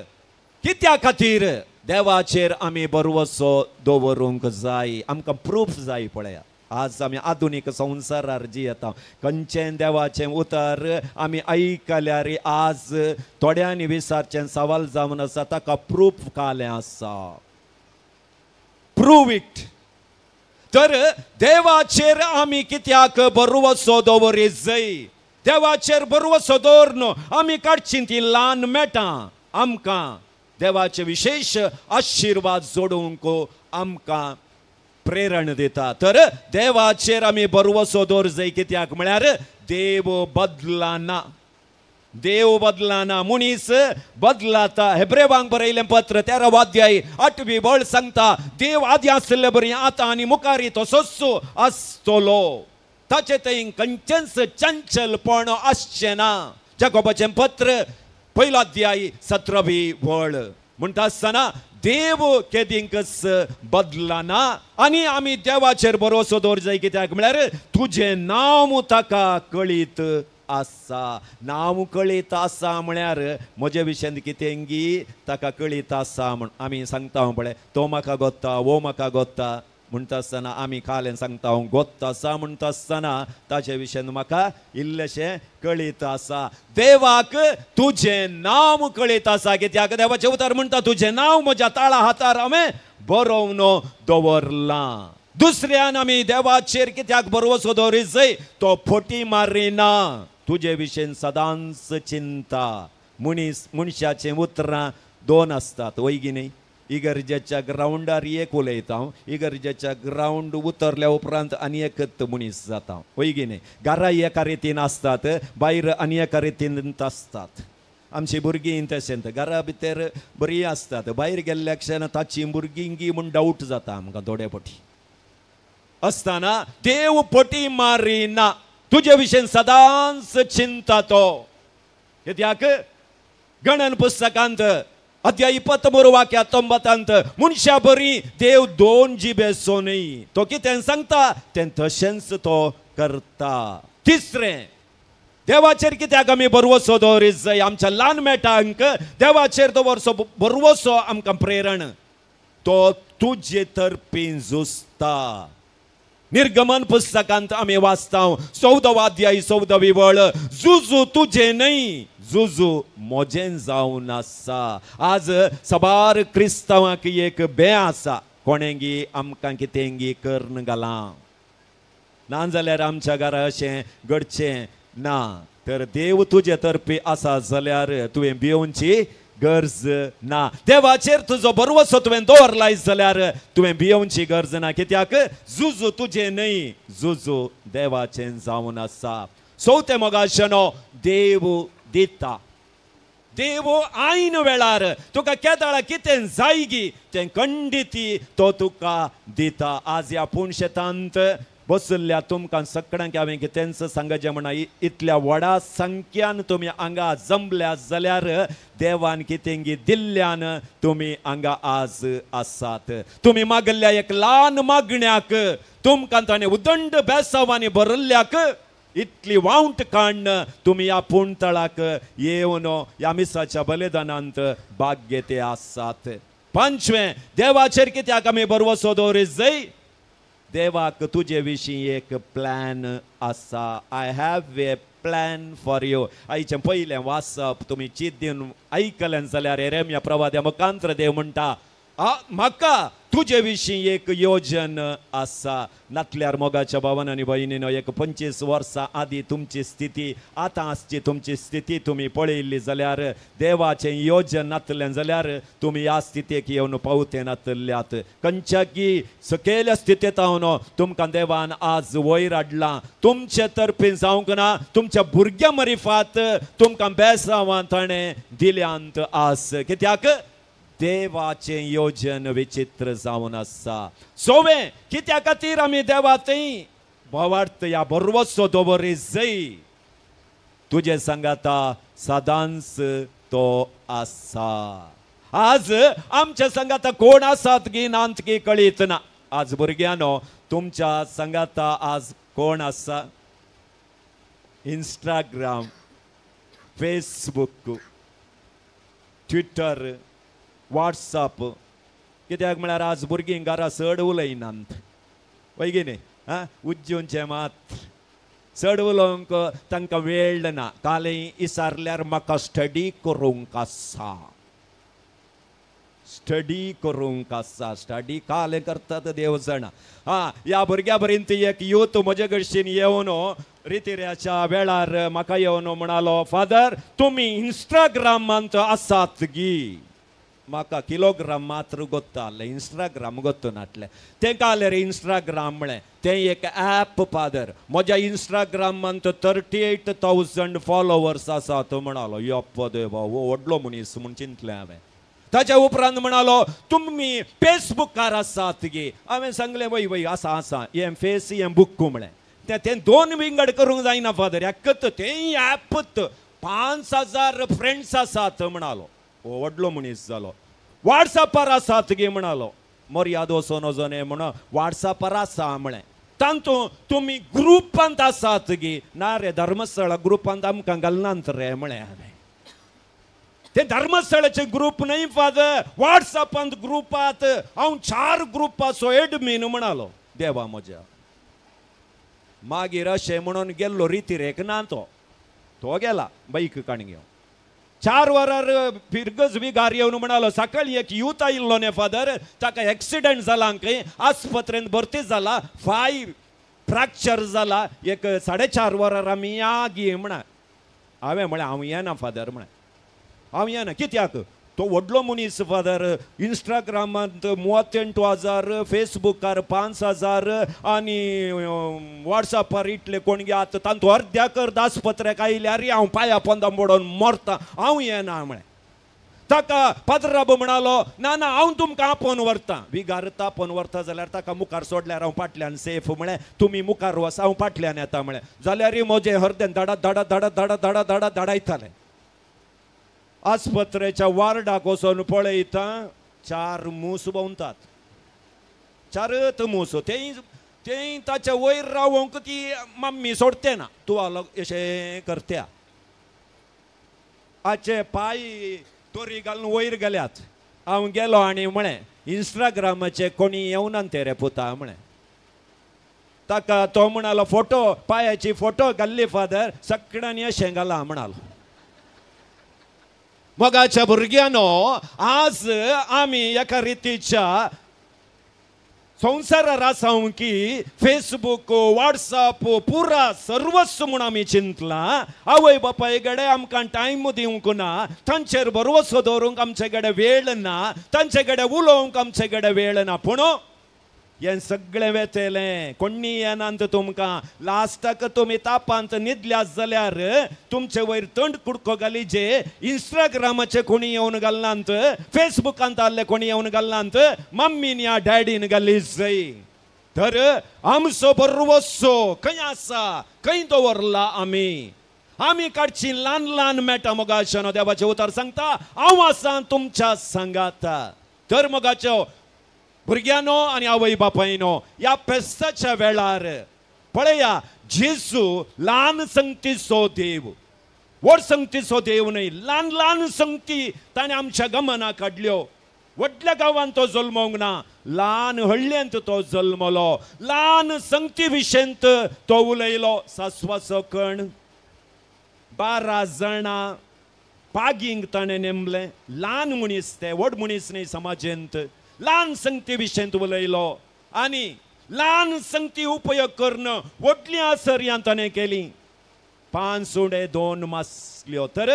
कित्या खातीर देवाचेर आमी बरवसो दवरूंक जाय? आमकां प्रूफ जाय. पळया आज आमी आधुनीक संवसारार जियेता, खंयचें देवाचें उतर आमी आयकल्यार आज थोड्यांनी विचारचें सवाल जावन आसा ताका प्रूफ कालें आसा, प्रूव it. तर देवाचेर आमी कित्याक बरवसो दवरीत जाय? देवाचेर बरवसो दवरून आमी काडची ती ल्हान मेटां आमकां देवाचे विशेश आशिर्वाद जोडूंक आमकां प्रेरण दिता. तर देवाचेर आमी बरवसो दवर जाय कित्याक म्हळ्यार देव बदलाना, देव बदलाना, मनीस बदलाता. हेब्रेवांक बरयलें पत्र 13 अध्याय 8वी वळ सांगता, देव आदी आसले बरी आतां आनी मुखारी तसोच आसतलो, ताचे थंय खंयचेंच चंचलपण आसचें ना. जाकोबाचें पत्र 1 अध्याय 17वी वळ म्हणटा आसतना देव केदींकच बदलाना आनी आमी देवाचेर भरोसो दवर जाय कित्याक म्हळ्यार तुजें नांव ताका कळीत आसा. नांव कळीत आसा म्हळ्यार म्हजे विशयांत कितेंगी ताका कळीत आसा म्हण आमी सांगता. पळय तो म्हाका गोत्ता, वो म्हाका गोत्ता म्हणटा आसतना आमी कालें सांगता गोत्ता आसा म्हणटा आसतना ताचे विशयान म्हाका इल्लेशें कळीत आसा. देवाक तुजें नांव कळीत आसा कित्याक देवाचें उतर म्हणटा तुजें नांव म्हज्या ताळा हातार हांवें बरोवन दवरलां. दुसऱ्यान आमी देवाचेर कित्याक भरवसो दवरीत जाय? तो फटी मारिना, तुजे विशयन सदांच चिंता. मनीस मनशाचीं उतरां दोन आसतात वय की न्ही? इगर्जेच्या ग्रावंडार एक उलयता हांव, इगर्जेच्या ग्रावंड उतरल्या उपरांत आनी एकच मनीस जाता वय की न्ही? घरा एका रितीन आसतात, भायर आनी एका रितीन आसतात. आमची भुरगीं तशेंच घरा भितर बरीं आसतात, भायर गेल्ल्या क्षण ताची भुरगीं म्हूण डावट जाता आमकां थोडे पटी आसतना. देव पटी मारिना, तुजे विशयन सदांच चिंता तो. कित्याक गणन पुस्तकांत अध्याय 23 वाक्या 19 मनशा बरी देव दोन जिबेचो न्हय, तो कितें सांगता तें तशेंच तो करता. तिसरें, देवाचेर कित्याक आमी भरवसो दवरीत जाय? आमच्या ल्हान मेटांक देवाचेर दवरचो भरवसो आमकां प्रेरण, तो तुजे तर्फीन झुजता. निर्गमन पुस्तकांत आमी वाचता 14 अध्याय 14वी वळ, जुजू तुजें न्हय जुजू म्हजें जावन आसा. आज साबार क्रिस्तांवांक एक बें आसा, कोणेंगी आमकां कितेंगी करून घालां, ना जाल्यार आमच्या घरा अशें घडचें ना. तर देव तुजे तर्फी आसा जाल्यार तुवें भियोवची गरज ना. देवाचेर तुजो भरवसो तुवें दवरलाय जाल्यार तुवें भियोवची गरज ना कित्याक जुजू तुजें न्हय जुजू देवाचें जावन आसा. चवथें मोगाशनो, देव दिता. देव आयन वेळार तुका केदाळा कितें जायगी तें खंडिती तो तुका दिता. आज ह्या पुणशेतांत बसल्या तुमकां सगळ्यांक हांवें कितेंच सांगचें म्हणा, इतल्या व्हडा संख्यान तुमी हांगा जमल्या जाल्यार देवान कितेंगी दिल्ल्यान तुमी हांगा आज आसात. तुमी मागल्ल्या एक ल्हान मागण्याक तुमकां ताणें उदंड बेसांवांनी भरिल्ल्याक इतली वावंट काडून तुमी ह्या पुणतळाक येवन ह्या मिसाच्या बलिदानांत भाग घेते आसात. पांचवें, देवाचेर कित्याक आमी भरवसो दवरीत जाय? देवाक तुजे विशीं एक प्लॅन आसा. I have a plan for you. आयचें पयलें वाचप तुमी चिंत दिवन आयकलें जाल्यार एरेमिया प्रवाद्या मुखांत्र देव म्हणटा, म्हाका तुजे विशीं एक योजन आसा. नातल्यार मोगाच्या भावान आनी भयणीनो, एक 25 वर्सां आदी तुमची स्थिती आतां आसची तुमची स्थिती तुमी पळयल्ली जाल्यार, देवाचें योजन नातलें जाल्यार तुमी ह्या स्थितीक येवन पावते नातल्यात. खंयच्याकी सकयल्या स्थितींत हांव तुमकां देवान आज वयर हाडलां. तुमचे तर्फे जावंक ना, तुमच्या भुरग्यां मरिफात तुमकां बेसांवां ताणें दिल्यांत आज. कित्याक देवाचें योजन विचित्र जावन आसा. सोवें कित्या खातीर आमी देवा थंय भावार्थ ह्या भरवसो दवरी जय तुजे सांगाता सदांच तो आसा. आज आमच्या सांगाता कोण आसात की नात की कळीत ना. आज भुरग्यांनो तुमच्या सांगाता आज कोण आसा? Instagram, Facebook, Twitter, WhatsApp. कित्याक म्हळ्यार आज भुरगीं घरा चड उलयनात, वय की न्ही? आं, उज्जूनचें मात चड उलोवंक तांकां वेळ ना. कालय इसारल्यार म्हाका स्टडी करूंक आसा, स्टडी करूंक आसा. स्टडी काल करतात देव जाणा. आं, ह्या भुरग्या पर्यंत एक यूथ म्हजे कडशीन येवन रितिऱ्याच्या वेळार म्हाका येवन म्हणालो, फादर तुमी इंस्टाग्रामांत आसात गी? म्हाका किलोग्राम मात्र गोत्ताले, इंस्टाग्राम गोत्तू नाटलें. तें काल रे इंस्टाग्राम म्हळें तें एक ॲप फादर. म्हज्या इंस्टाग्रामांत 38,000 फॉलोवर्स आसात म्हणालो. यप्प देवा, हो व्हडलो मनीस म्हूण चिंतलें हांवें. ताच्या उपरांत म्हणालो तुमी फेसबुकार आसात गी? हांवें सांगलें वय वय आसा आसा, हें फेस हें बुक म्हळें. तें दोन विंगड करूंक जायना फादर, एकत तें ॲपत 5,000 फ्रेंड्स आसात म्हणालो. हो व्हडलो मनीस जालो. वॉट्सअपार आसात गी म्हणालो. मर्याद वचोन वचोन म्हण वॉट्सअपार आसा म्हळें. तातूंत तुमी ग्रुपांत आसात गी? ना रे, धर्मस्थळ ग्रुपांत आमकां घालनात रे म्हळें हांवें. ते धर्मस्थळाचे ग्रुप न्हय फादर, वॉट्सअपांत ग्रुपांत हांव 4 ग्रुपाचो एडमीन म्हणालो. देवा म्हज्या. मागीर अशें म्हणून गेल्लो रितिरेक ना, तो तो गेला बाईक काण घेवन. 4 वरार फिरगज विगार येवन म्हणालो, सकाळी एक यूथ आयिल्लो न्ही फादर, ताका एक्सिडंट जाला खंय, आस्पत्रेंत भरती जाला, 5 फ्रॅक्चर जाला, एक 4.5 वरार आमी या गी म्हणा. हांवें म्हळें हांव येना फादर म्हळें, हांव येना. कित्याक? तो व्हडलो मनीस फादर, इंस्टाग्रामांत 38,000, फेसबुकार 5,000 आनी वॉट्सअपार इतले कोण घेत, तांतू अर्द्याक अर्द आस्पत्रेक आयल्यार हांव पांया पोंदा मोडून मरता, हांव येना म्हळें. ताका पाद्राब म्हणालो, ना ना हांव तुमकां आपोवन व्हरता. विगार आपोवन व्हरता जाल्यार ताका मुखार सोडल्यार हांव फाटल्यान सेफ म्हळें, तुमी मुखार वच हांव फाटल्यान येता म्हळें. जाल्यार म्हजें हरदें धाडा धाडा धाडा धाडा धाडा धाडा धाडायतालें. आस्पत्रेच्या वार्डाक वचून पळयता 4 मूस भोंवतात, 4 मूस. तेय तेय ताच्या वयर रावोंक ती मम्मी सोडते ना, तूं अशें करत्या. आचे पांय दोरी घालून वयर गेल्यात. हांव गेलो आनी म्हळें इंस्टाग्रामाचे कोणी येवना ते रे पुता म्हळें. ताका तो म्हणालो फोटो, पांयाची फोटो घाल्ली फादर, सगळ्यांनी अशें घालां म्हणालो. मोगाच्या भुरग्यांनो, आज आमी एका रितीच्या संवसारार आसाव की फेसबूक, वॉट्सअप पुरा सर्वस्व म्हूण आमी चिंतलां. आवय बापाय कडेन आमकां टायम दिवंक ना, तांचेर भरवसो दवरूंक आमचे कडेन वेळ ना, तांचे कडेन उलोवंक आमचे कडेन वेळ ना. पूण हें सगळें वेतलें, कोण्णी येनात तुमकां. लास्टाक तुमी तापांत न्हिदल्यात जाल्यार तुमचे वयर तंड कुडको घाली जे इंस्टाग्रामाचे कोणी येवन घालनात, फेसबुकांत आहले कोणी येवन घालनात, मम्मीन या डॅडीन घाली जय. तर आमचो बरवसो खंय आसा, खंय दवरला आमी? आमी काडची ल्हान ल्हान मेटा. मोगाचो देवाचें उतर सांगता, हांव आसा तुमच्या सांगाता. तर मोगाचो भुरग्यांनो आनी आवय बापायनो, ह्या फेस्ताच्या वेळार पळया, जेजू ल्हान संगतीचो देव, व्हड संगतीचो देव न्हय. ल्हान ल्हान संगती ताणें आमच्या गमना काडल्यो. व्हडल्या गांवांत तो जल्मोंक ना, ल्हान हळ्ळेंत तो जल्मलो. ल्हान संगती विशेंत तो उलयलो. सासवाचो कण, 12 जाणां पागींक ताणें नेमलें. ल्हान मनीस ते, व्हड मनीस न्हय समाजेंत. ल्हान संगती विशयंत उलयलो आनी ल्हान संगती उपयोग करून व्हडली आसर्यां ताणें केली. 5 उणे 2 मासल्यो. तर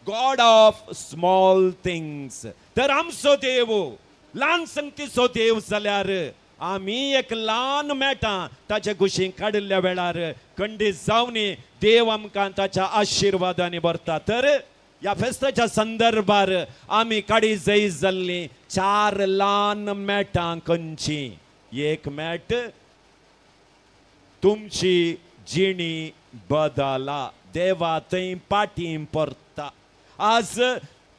गॉड ऑफ स्मॉल थिंग्स. तर आमचो देव ल्हान संगतीचो देव जाल्यार आमी एक ल्हान मेटां ताच्या कुशीन काडिल्ल्या वेळार खंडीत जावनी देव आमकां ताच्या आशिर्वादांनी भरता. तर ह्या फेस्ताच्या संदर्भार आमी काडी जय जाल्ली 4 ल्हान मेटां खंयची. एक मेट तुमची जिणी बदला, देवा थंय पाटी परता. आज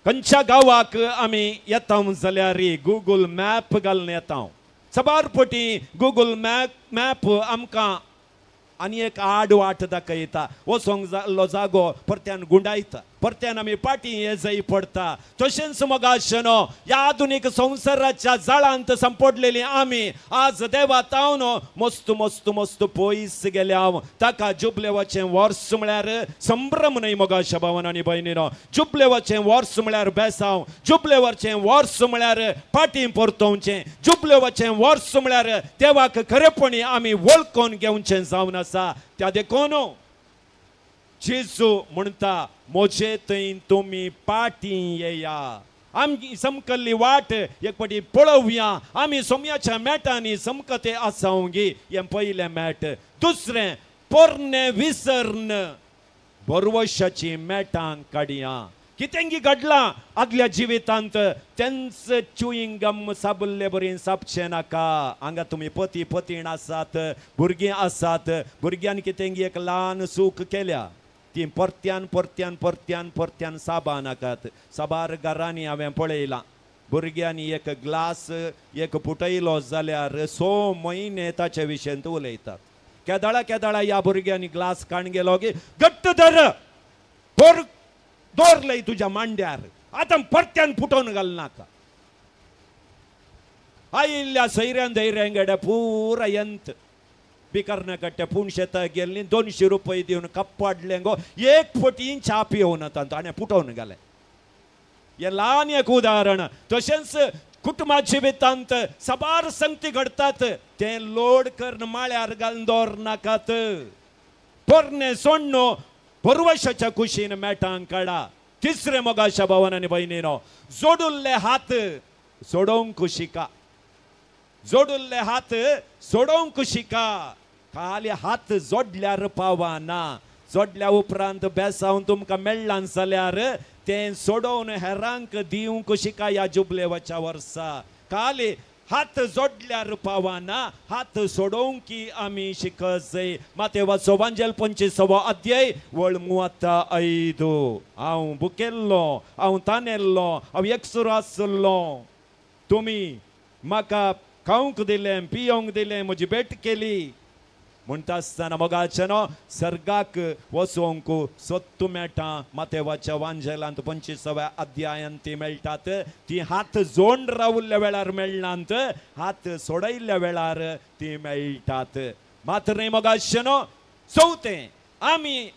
खंयच्या गांवाक आमी येता जाल्यार गुगल मॅप घालून येता. सबार पटी गुगल मॅप आमकां आनी एक आड वाट दाखयता. वचोंक जाल्लो जागो परत्यान गुंडायता, परत्यान आमी पाटी हे जाय पडटा. तशेंच मोगाशनो ह्या आधुनीक संवसाराच्या जाळांत संपडलेली आमी आज देवा तावन मस्त मस्त मस्त पयस गेल्या. ताका जुबलेवाचें वर्स म्हळ्यार संभ्रम न्हय मोगाशा भावन आनी भयणीनो. जुबलेवाचें वर्स म्हळ्यार बेसांव, जुबलेवाचें वर्स म्हळ्यार पाटी परतोवचें, जुबलेवाचें वर्स म्हळ्यार देवाक खरेपणी आमी वळखून घेवचें जावन आसा. त्या देखून जेजू म्हणटा म्हजे थंय तुमी पाटी येया. आमची समकल्ली वाट एक पाटी पळोवया. आमी सोम्याच्या मेटांनी समकते आसावंगी. हें पयलें मेट. दुसरें पोरणें विसर्न बरवशाची मेटां काडया. कितेंगी घडलां आदल्या जिवितांत तेंच च्युईंग गम साबुल्ले बरी सापचें नाका. हांगा तुमी पती पतीण आसात, भुरगीं आसात, भुरग्यांनी कितेंगी एक ल्हान चूक केल्या ती परत्यान परत्यान परत्यान परत्यान साबा नाकात. साबार घरांनी हांवें पळयलां भुरग्यांनी एक ग्लास एक पुटयलो जाल्यार 6 म्हयने ताचे विशयंत उलयतात. केदाळा केदाळा ह्या भुरग्यांनी ग्लास काण गेलो की घट्ट धर दवरलय तुज्या मांड्यार, आतां परत्यान पुटोवन घालनाका. आयिल्ल्या सैऱ्यान धैर्यान पुरा यंत बिकरना कट्टे पूण शेताक गेल्ली 200 रुपये दिवन कप्पाडलें गो एक पटी च्या पिवन ताणें पुटोवन घालें. हें ल्हान एक उदाहरण. तशेंच कुटुंबा जिवितांत साबार संगती घडटात तें लोड करून माळ्यार घालून दवरनाकात. पोरणें सोडणो बरवशाच्या कुशीन मेटांक काडा. तिसरें मोगाच्या भावान आनी भयणीनो, जोडुल्ले हात सोडोवंक शिका. जोडुल्ले हात सोडोवंक शिका. खाली हात जोडल्यार पावना. जोडल्या उपरांत बेसावन तुमकां मेळ्ळां जाल्यार तें सोडोवन हेरांक दिवंक शिका. ह्या जुबलेवाच्या वर्सा खाली हात जोडल्यार पावना, हात सोडोवंक आमी शिकत. मातेवाचो वांजेल 25वो अध्याय वळ 35. हांव भुकेल्लो, हांव तानेल्लो, हांव एकसुरो आसलो, तुमी म्हाका खावंक दिलें, पियोंक दिलें, म्हजी भेट केली. म्हणटा आसतना मोगाचें सर्गाक वचोंक सत्तू मेळटा. मातेवाच्या वांजेलांत 25व्या अध्यायांत ती मेळटात. ती हात जोड रावल्ल्या वेळार मेळनात, हात सोडयल्ल्या वेळार ती मेळटात. मात्र न्हय मोगाचें, चवथें आमी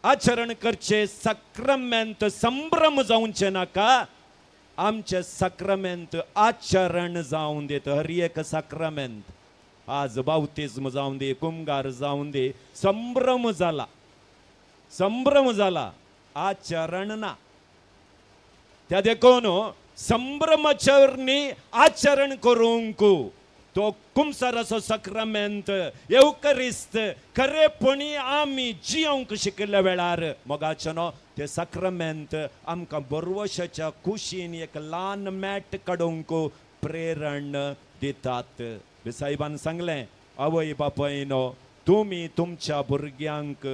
आचरण करचें साक्रमेंत संभ्रम जावचें नाका. आमचें साक्रमेंत आचरण जावन दित. हर एक साक्रमेंत आज बावतिज्म जावन दी, कुमगार जावन दी, संभ्रम जाला, संभ्रम जाला, आचरण ना. त्या देखून संभ्रमाचरणी आचरण करूंक तो कुमसाराचो साक्रमेंत येवकरिस्त खरेपणी आमी जियोंक शिकिल्ल्या वेळार मोगाचें ते साक्रमेंत आमकां बरवशाच्या कुशीन एक ल्हान मॅट काडूंक प्रेरण दितात. साहेबान सांगलें, आवय बापायनो तुमी तुमच्या भुरग्यांक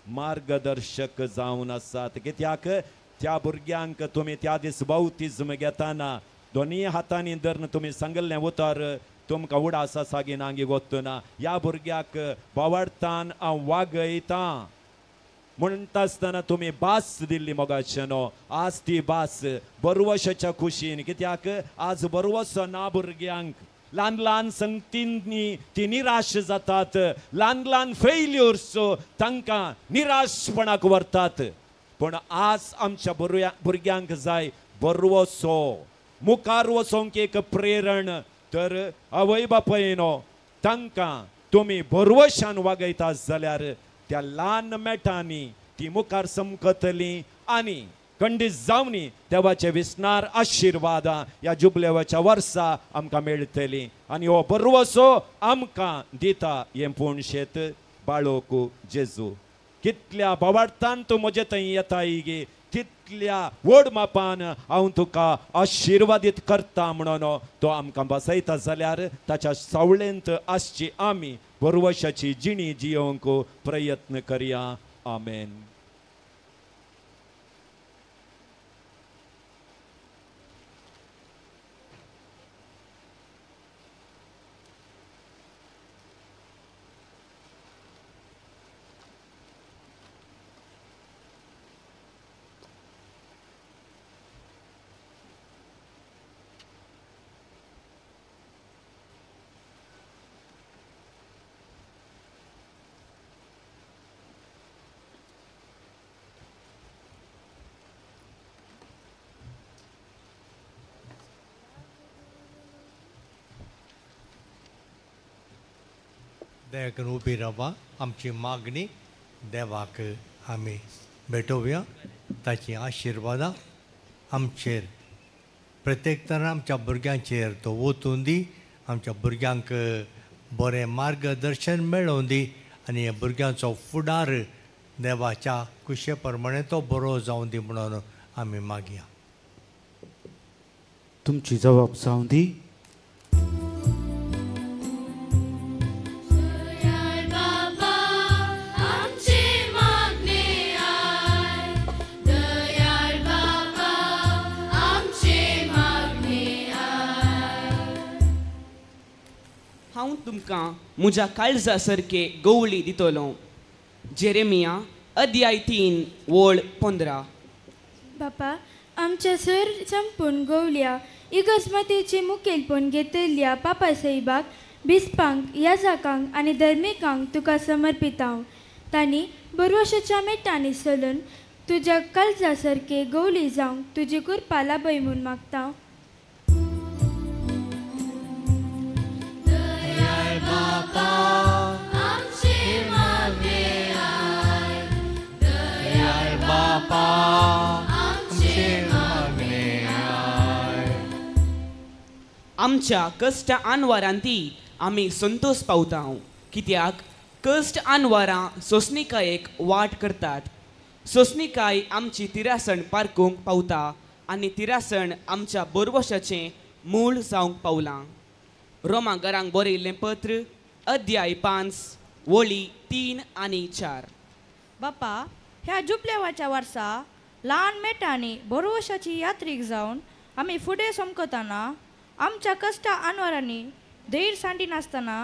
मार्गदर्शक जावन आसात. कित्याक त्या भुरग्यांक तुमी त्या दीस बावतिज्म घेतना दोनूय हातांनी धरून तुमी सांगल्लें उतर तुमकां उडास आसा गी ना गी गोत्तना ह्या भुरग्याक बावडतान हांव वागयतां म्हणटा आसतना तुमी भास दिल्ली मोगाचेनो. आज ती भास बरवशाच्या खुशीन. कित्याक आज बरवसो ना भुरग्यांक. ल्हान ल्हान संगतींनी ती निराश जातात, ल्हान ल्हान फेल्युर्स तांकां निराशपणाक व्हरतात. पूण आज आमच्या भुरग्यांक जाय बरवसो. मुखार वचोंक एक प्रेरण। तर आवय बापायनो तांकां तुमी भरवशान वागयता जाल्यार त्या ल्हान मेटांनी ती मुखार समकतली आनी खंडीत जावनी देवाचे विसनार आशिर्वादां ह्या जुबलेवाच्या वर्सा आमकां मेळटली आनी हो भरवसो आमकां दिता हें पूण शेत बाळोकू जेजू। कितल्या भावार्थान तूं म्हजे थंय येताय गे तितल्या व्हड मापान हांव तुका आशिर्वादीत करता म्हणून तो आमकां बसयता जाल्यार ताच्या सावळेंत आसची आमी भरवशाची जिणी जियोवंक प्रयत्न करया। आमेन। दया करून उबी रावा। आमची मागणी देवाक आमी भेटोवया, ताची आशिर्वादां आमचेर प्रत्येक तरान आमच्या भुरग्यांचेर तो वतून दी, आमच्या भुरग्यांक बरें मार्गदर्शन मेळोवन दी आनी ह्या भुरग्यांचो फुडार देवाच्या कुशे प्रमाणे तो बरो जावं दी म्हणून आमी मागया। तुमची जबाब जावं दी। हांव तुमकां म्हज्या काळजा सारके गवळी दितलो। जेरेमिया अध्याय 3 ओळ 15। बापा आमच्या सर संपूर्ण गवल्या इगर्जमातेचे मुखेलपण घेतल्या पापा साहेबाक बिस्पांक याजाकांक आनी धर्मिकांक तुका समर्पितांव। तांणी बरवशाच्या मेटांनी चलून तुज्या काळजा सारके गवली जावंक तुजी कृपा लाभय म्हूण मागता। आमच्या कश्ट आनवारांती आमी संतोष पावता, कित्याक कश्ट आनवारां सोंसणिकायेक वाट करतात। सोंसणिकाय आमची तिरासण पारकूंक पावता आनी तिरासण आमच्या बोरवशाचें मूळ जावंक पावलां। रोमा घरांक बरयिल्लें पत्र अध्याय 5 वळी 3 आनी 4। बापा ह्या जुपलेवाच्या वर्सा ल्हान मेटांनी बोरवशाची यात्रीक जावन आमी फुडें समकतना आमच्या कश्टा आनवारांनी धैर्य सांडिनासतना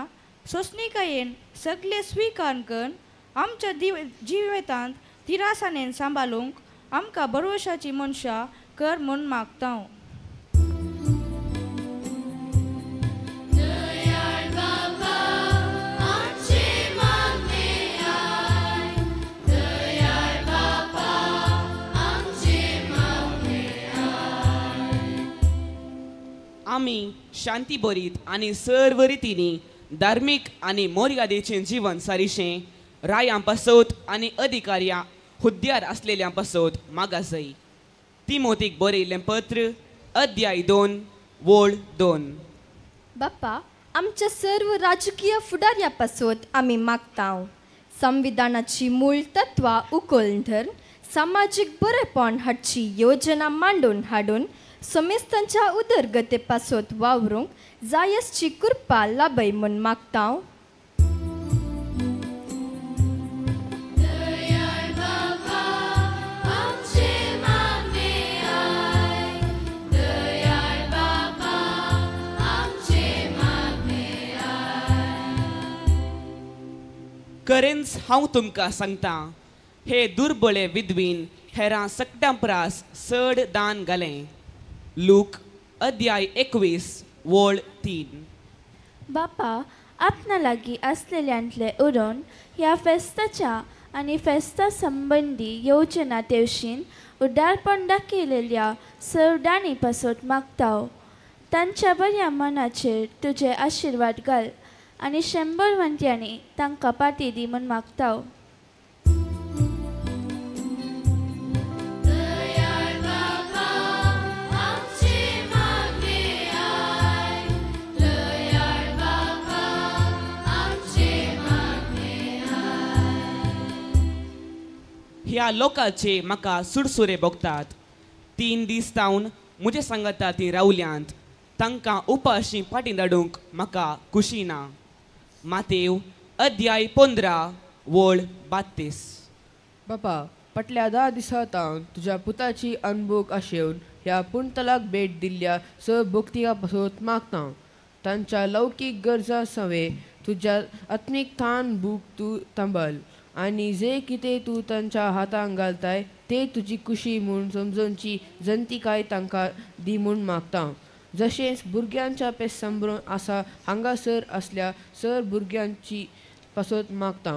सोंसणिकायेन सगळे स्विकार करून आमच्या जिवितांत तिरासाणेन सांबाळूंक आमकां बरवशाची मनशां कर म्हूण मागता। आमी शांती बरीत आनी सर्व रितींनी धार्मीक आनी मर्यादेचें जीवन सारिशें रायां पासत आनी अधिकाऱ्यां हुद्द्यार आसलेल्यां पासत मागासय। तिमोतीक बरयिल्लें पत्र अध्याय 2 वळ 2। बापा आमच्या सर्व राजकीय फुडाऱ्या पासत आमी मागता। संविधानाची मूळ तत्वां उखलून धरून सामाजीक बरेपण हाडची योजना मांडून हाडून समेस्तांच्या उदरगते पासत वावरूंक जायसची कृपा लाभय म्हूण मागता। खरेंच हांव तुमकां सांगता, हे दुर्बळे विधवीन हेरां सगळ्यां प्रास चड दान घालें। लूक अध्याय 21 वळ 3। बापा आपणा लागीं आसलेल्यांतले उरोवन ह्या फेस्ताच्या आनी फेस्ता संबंदी योजना तेवशीन उदारपण दाखयलेल्या सर्वदानी पासत मागता. तांच्या बऱ्या मनाचेर तुजे आशिर्वाद घाल आनी 100 वंट्यांनी तांकां पाती दी म्हूण मागता. ह्या लोकांचे म्हाका सुरसुरे भोगतात. 3 दीस तावन म्हजे सांगाता ती रावल्यांत. तांकां उपाशी फाटीं धाडूंक म्हाका खुशी ना. मातेव अध्याय 15 वळ 32. बापा, फाटल्या 10 दिसां तावन तुज्या पुताची अनभोग आशेवन ह्या पुणतलाक भेट दिल्ल्या स भोक्तिका पासत मागता. तांच्या लौकीक गरजा सवे तुज्या आत्मीक थान भूक तूं थांबल आनी जे कितें तूं तांच्या हातांक घालताय ते तुजी खुशी म्हूण समजोवची जनतिकाय तांकां दी म्हूण मागता. जशेंच भुरग्यांच्या पेस संबरून आसा हांगासर आसल्या सर भुरग्यांची पासत मागता.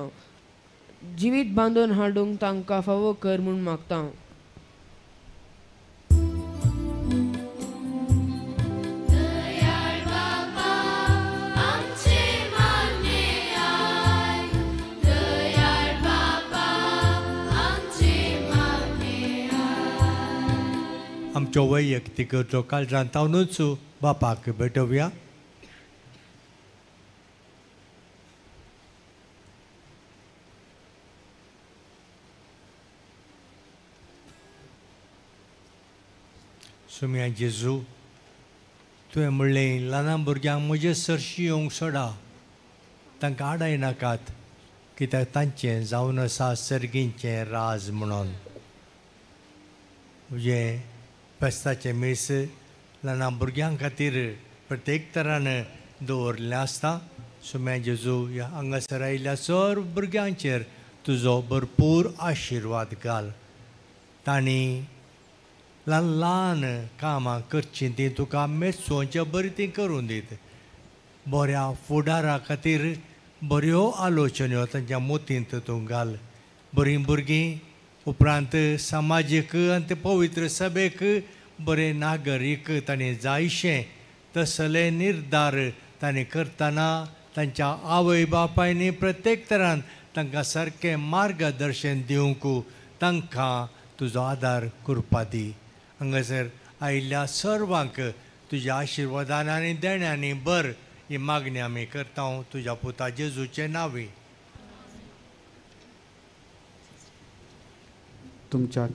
जिवीत बांदून हाडूंक तांकां फावो कर म्हूण मागता. आमचो वैयक्तीक जो काळजांत तावनूच बापाक भेटोवया. सुम्या जेजू, तुवें म्हणलें ल्हान भुरग्यांक म्हजे सरशी येवंक सोडा, तांकां आडाय नाकात, कित्याक तांचें जावन आसा सर्गींचें राज म्हणून. तुजें फेस्ताचें मीस ल्हान भुरग्यां खातीर प्रत्येक तरान दवरिल्लें आसता. सुम्या जेजू, ह्या हांगासर आयिल्ल्या सर्व भुरग्यांचेर तुजो भरपूर आशिर्वाद घाल. तांणी ल्हान ल्हान कामां करचीं तीं तुका मेचोवचे बरीं तीं करून दीत. बऱ्या फुडारा खातीर बऱ्यो आलोचन्यो तांच्या मोतींत तूं घाल. बरीं भुरगीं उपरांत समाजीक आनी ते पवित्र सभेक बरे नागरीक तांणी जायशें तसले निर्धार तांणी करतना तांच्या आवय बापायनी प्रत्येक तरान तांकां सारकें मार्गदर्शन दिवंक तांकां तुजो आदार करपा दी. हांगासर आयिल्ल्या सर्वांक तुज्या आशिर्वादान आनी देण्यांनी बर ही मागणी आमी करता तुज्या पुता जेजूचे नांवी. तुमच्या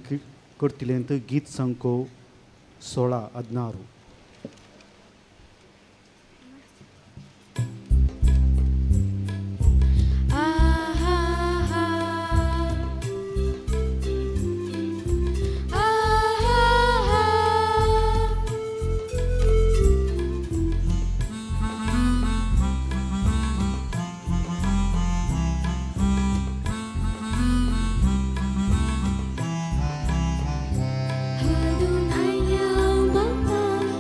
करतिलेंत गीत संको 16 16. Adonai, Baba.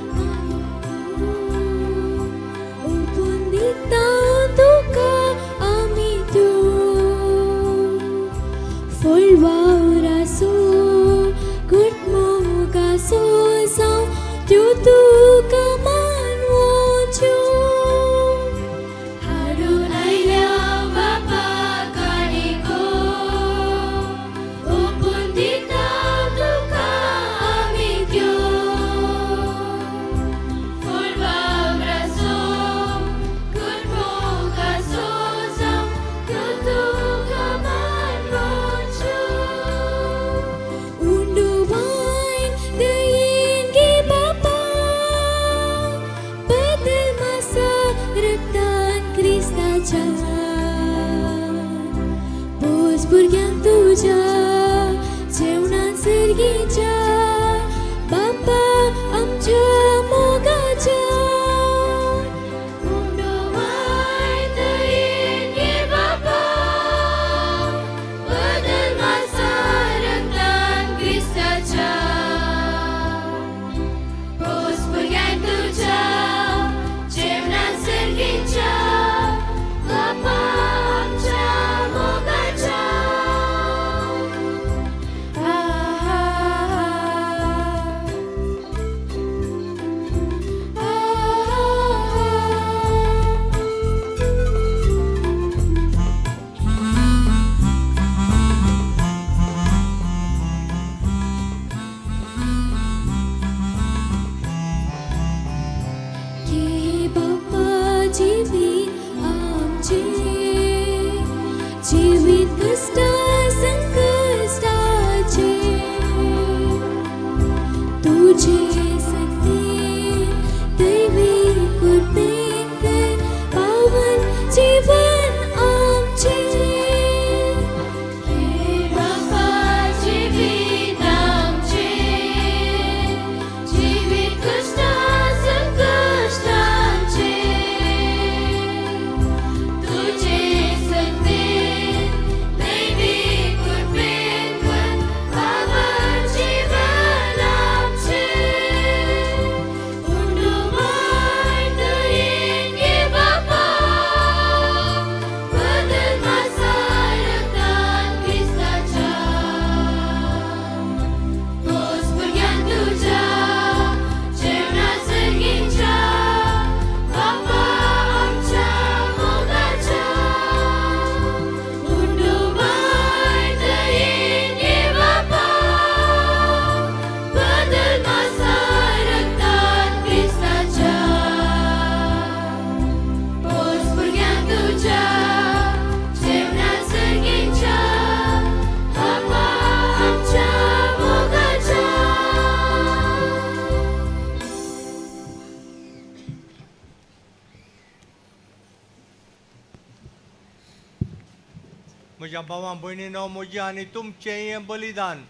म्हज्या भावां भयणीनो, म्हजें आनी तुमचें हें बलिदान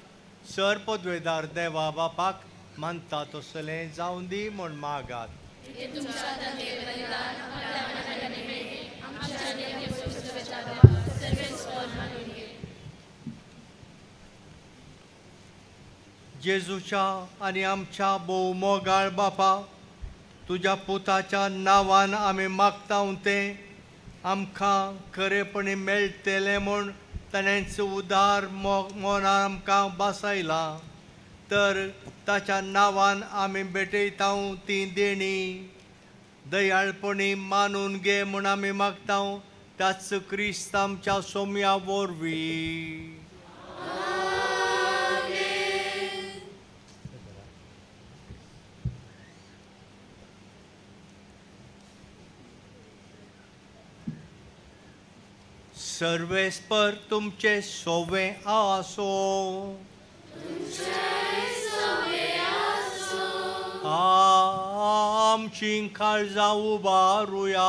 सर पदवेदार देवा बापाक मानता तसलें जावं दी म्हूण मागात. जेजूच्या आनी आमच्या भोव मोगाळ बापा, तुज्या पुताच्या नांवान आमी मागता तें आमकां खरेपणी मेळटलें म्हूण ताणेंच उदार मनान आमकां बसयलां. तर ताच्या नांवान आमी भेटयता ती देणी दयाळपणी मानून घे म्हूण आमी मागता, त्याच क्रिस्त आमच्या सोम्या वरवीं. सर्वेस्पर तुमचे सोवे आसो. आमची काळजां उबारुया.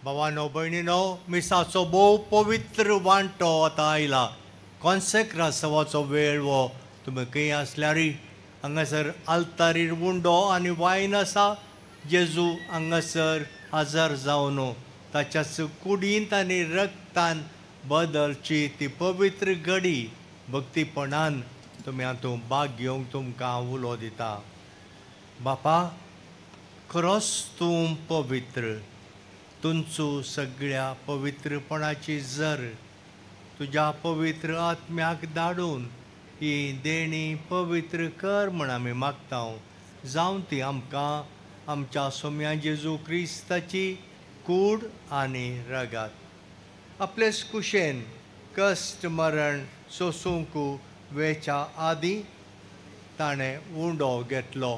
भावानो भयणीनो, मिसाचो भोव पवित्र वांटो आतां आयला. कॉन्सेक्रासावाचो वेळ हो. तुमी खंय आसल्यारय हांगासर आल्तारीर उंडो आनी वायन आसा. जेजू हांगासर हजर जावन ताच्याच कुडींत आनी रक्तान बदलची ती पवित्र घडी भक्तीपणान तुमी हातूंत भाग घेवंक तुमकां उलो दिता. बापा, खरोच तूं पवित्र, तुमचो सगळ्या पवित्रपणाची जर तुज्या पवित्र आत्म्याक धाडून ही देणी पवित्र कर म्हूण आमी मागता. जावं ती आमकां आमच्या सोम्या जेजू क्रिस्ताची कूड आनी रगात. आपलेच कुशेन कश्ट मरण सोसूंक वेच्या आदीं ताणें उंडो घेतलो.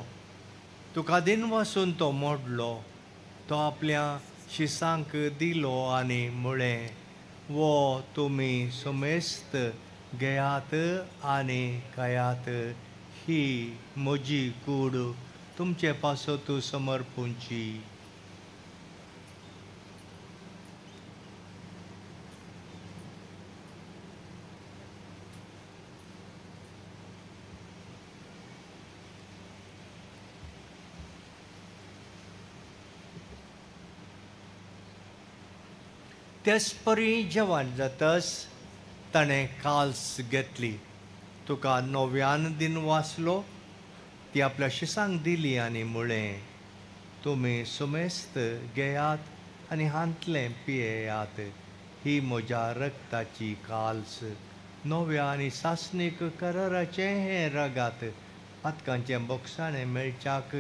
तुका दिन वासून तो मोडलो, तो आपल्या शिसांक दिलो आनी म्हळें, वो तुमी समेस्त घेयात आनी खायात, ही म्हजी कूड तुमचे पासत समर्पूंची. तेच परी जेवण जातस ताणें काल्स घेतली, तुका नव्यान दिन वाचलो, ती आपल्या शिसांक दिली आनी म्हळें, तुमी सुमेस्त घेयात आनी हांतलें पियेयात, ही म्हज्या रक्ताची काल्स, नव्या आनी सासणीक कराराचें हें रगात, पातकांचें बोगसाणें मेळच्याक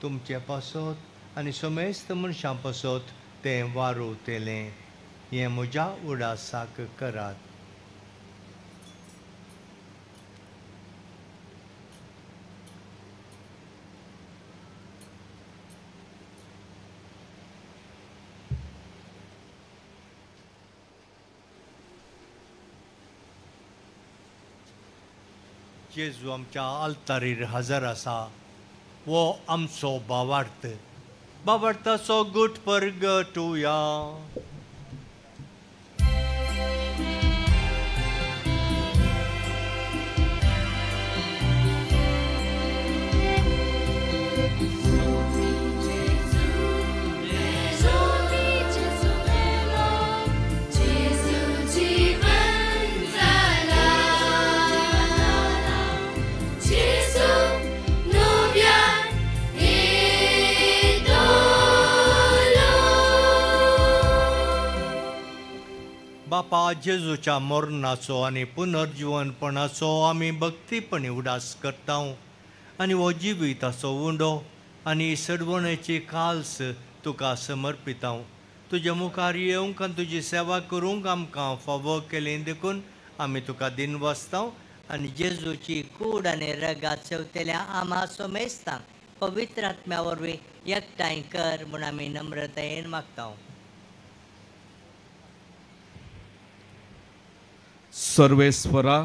तुमचे पासत आनी सुमेस्त मनशां पासत तें वारोवतलें, हें म्हज्या उडासाक करात. जेजू आमच्या आल्तारीर हजर आसा, वो आमचो भावार्थ, भावार्थाचो गुट परगटुया. बापा, जेजूच्या मरणाचो आनी पुनर्जिवनपणाचो आमी भक्तीपणी उडास करता आनी हो जिविताचो उंडो आनी सडवणेची काल्स तुका समर्पिता. तुज्या मुखार येवंक आनी तुजी सेवा करूंक आमकां फावो केली देखून आमी तुका दिन वाचता आनी जेजूची कूड आनी रगात सेवतल्या आमा सोमेस्तांक पवित्र आत्म्या वरवीं एकठांय कर म्हूण आमी नम्रतायेन मागता. सर्वेस्वरा,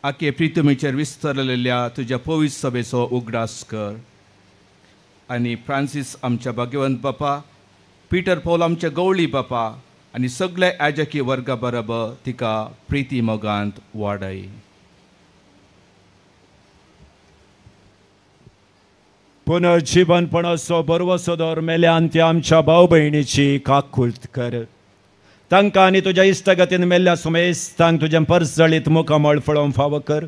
आखे प्रितमीचेर विस्तरलेल्या तुज्या पवित्र सभेचो उगडास कर आनी फ्रांसीस आमच्या भाग्यवंत बापा, पीटर पॉल आमच्या गवळी बापा आनी सगळ्या याजकी वर्गा बरोबर तिका प्रिती मोगांत वाडय. पुनर्जीवनपणाचो बरवसो दवर मेल्यान त्या आमच्या भाव भयणीची काकुळट कर. तांकां आनी तुज्या इश्टागतीन मेल्ल्या सुमेस्तांक तुजें परजळीत मुखामळ फळोवंक फावो कर.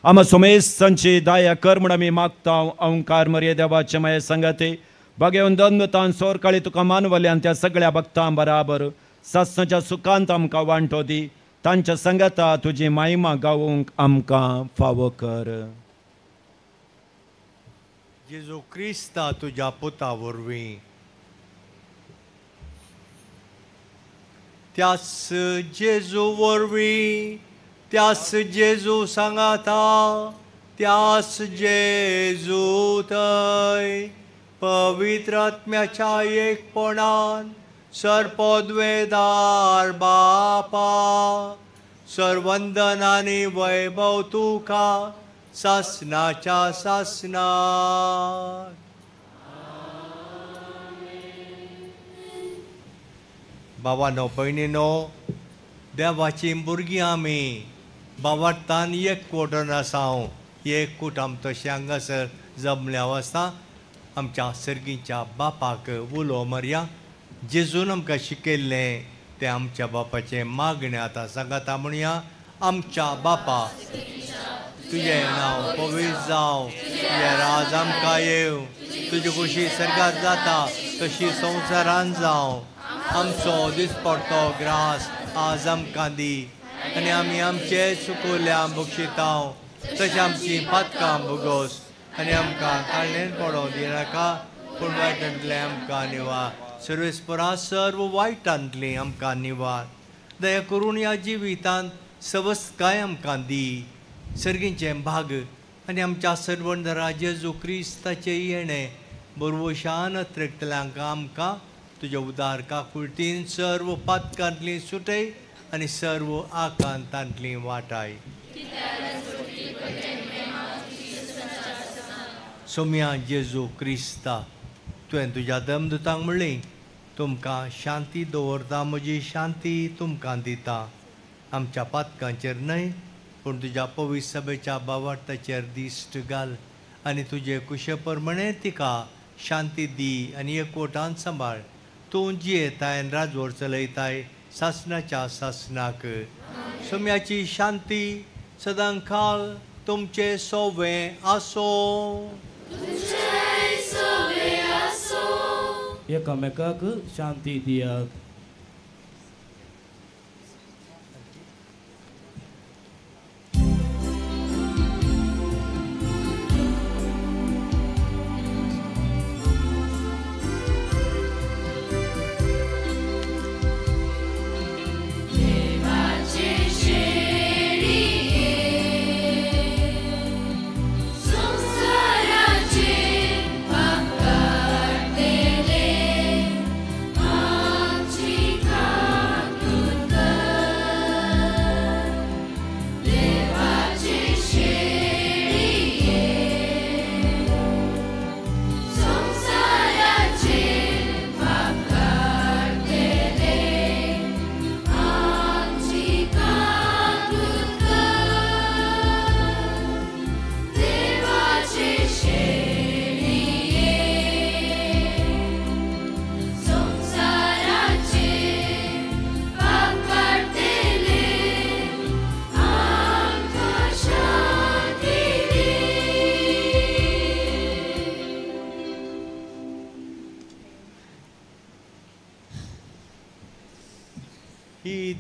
आमा सुमेस्तांची दया कर म्हूण आमी मागता. ओंकार मरिये देवाचे माये संगाते भाग्यवंत दंदतान सोरकाळी तुका मानवल्यान त्या सगळ्या भक्तां बराबर सासणाच्या सुखांत आमकां वांटो दी. तांच्या संगाता तुजी महिमा गावूंक आमकां फावो कर. जेजू क्रिस्ता तुज्या पुता वरवीं, त्यास जेजू वरवीं, त्यास जेजू सांगाता, त्यास जेजू थंय पवित्र आत्म्याच्या एकपणान सर्पद्वेदार बापा, सर्वंदन आनी वैभव तुका सासनाच्या सासनाक. बाबानो भयणीनो, देवाची भुरगीं आमी बाबार्थान एक कोटन आसा. हांव एक कूट आम तशें हांगासर जमल्या आसता आमच्या सर्गीच्या बापाक उलो मारया. जेजून आमकां शिकयल्लें तें आमच्या बापाचें मागणें आतां सांगाता म्हणया. आमच्या बापा, तुजें नांव पवित्र जावं, तुजें राज आमकां येवं, तुजी खुशी सर्गात जाता तशी संवसारान जावं. आमचो दिसपडतो ग्रास आज आमकां दी आनी आमी आमचे चुकोल्या बक्षितांव तशें आमची पातकां भोगोस आनी आमकां ताळणेन पडोवं दिनाका, पूण वायटांतलें आमकां निवार. सर्वेस्परा सर्व वायटांतलीं आमकां निवार. दया करून ह्या जिवितांत सवस्तकाय आमकां दी. सर्गींचें भाग आनी आमच्या सर्वंदरा जेजू क्रिस्ताचें येणें बरवशान अत्रेकतल्यांक आमकां तुज्या उदार काकुळटीन सर्व पातकांतलीं सुटय आनी सर्व आकांतांतलीं वाटाय. सोम्या जेजू क्रिस्ता, तुवें तुज्या दमदुतांक म्हणली, तुमकां शांती दवरता, म्हजी शांती तुमकां दिता. आमच्या पातकांचेर न्हय पूण तुज्या पवित्र सभेच्या भावार्थाचेर दिश्ट घाल आनी तुजे कुशे प्रमाणे तिका शांती दी आनी एकवटान सांबाळ. तूं जियेताय आनी राजवट चलयताय सासणाच्या सासणाक. सोम्याची शांती सदांकाल तुमचे सोवे आसो. एकामेकाक शांती दियात.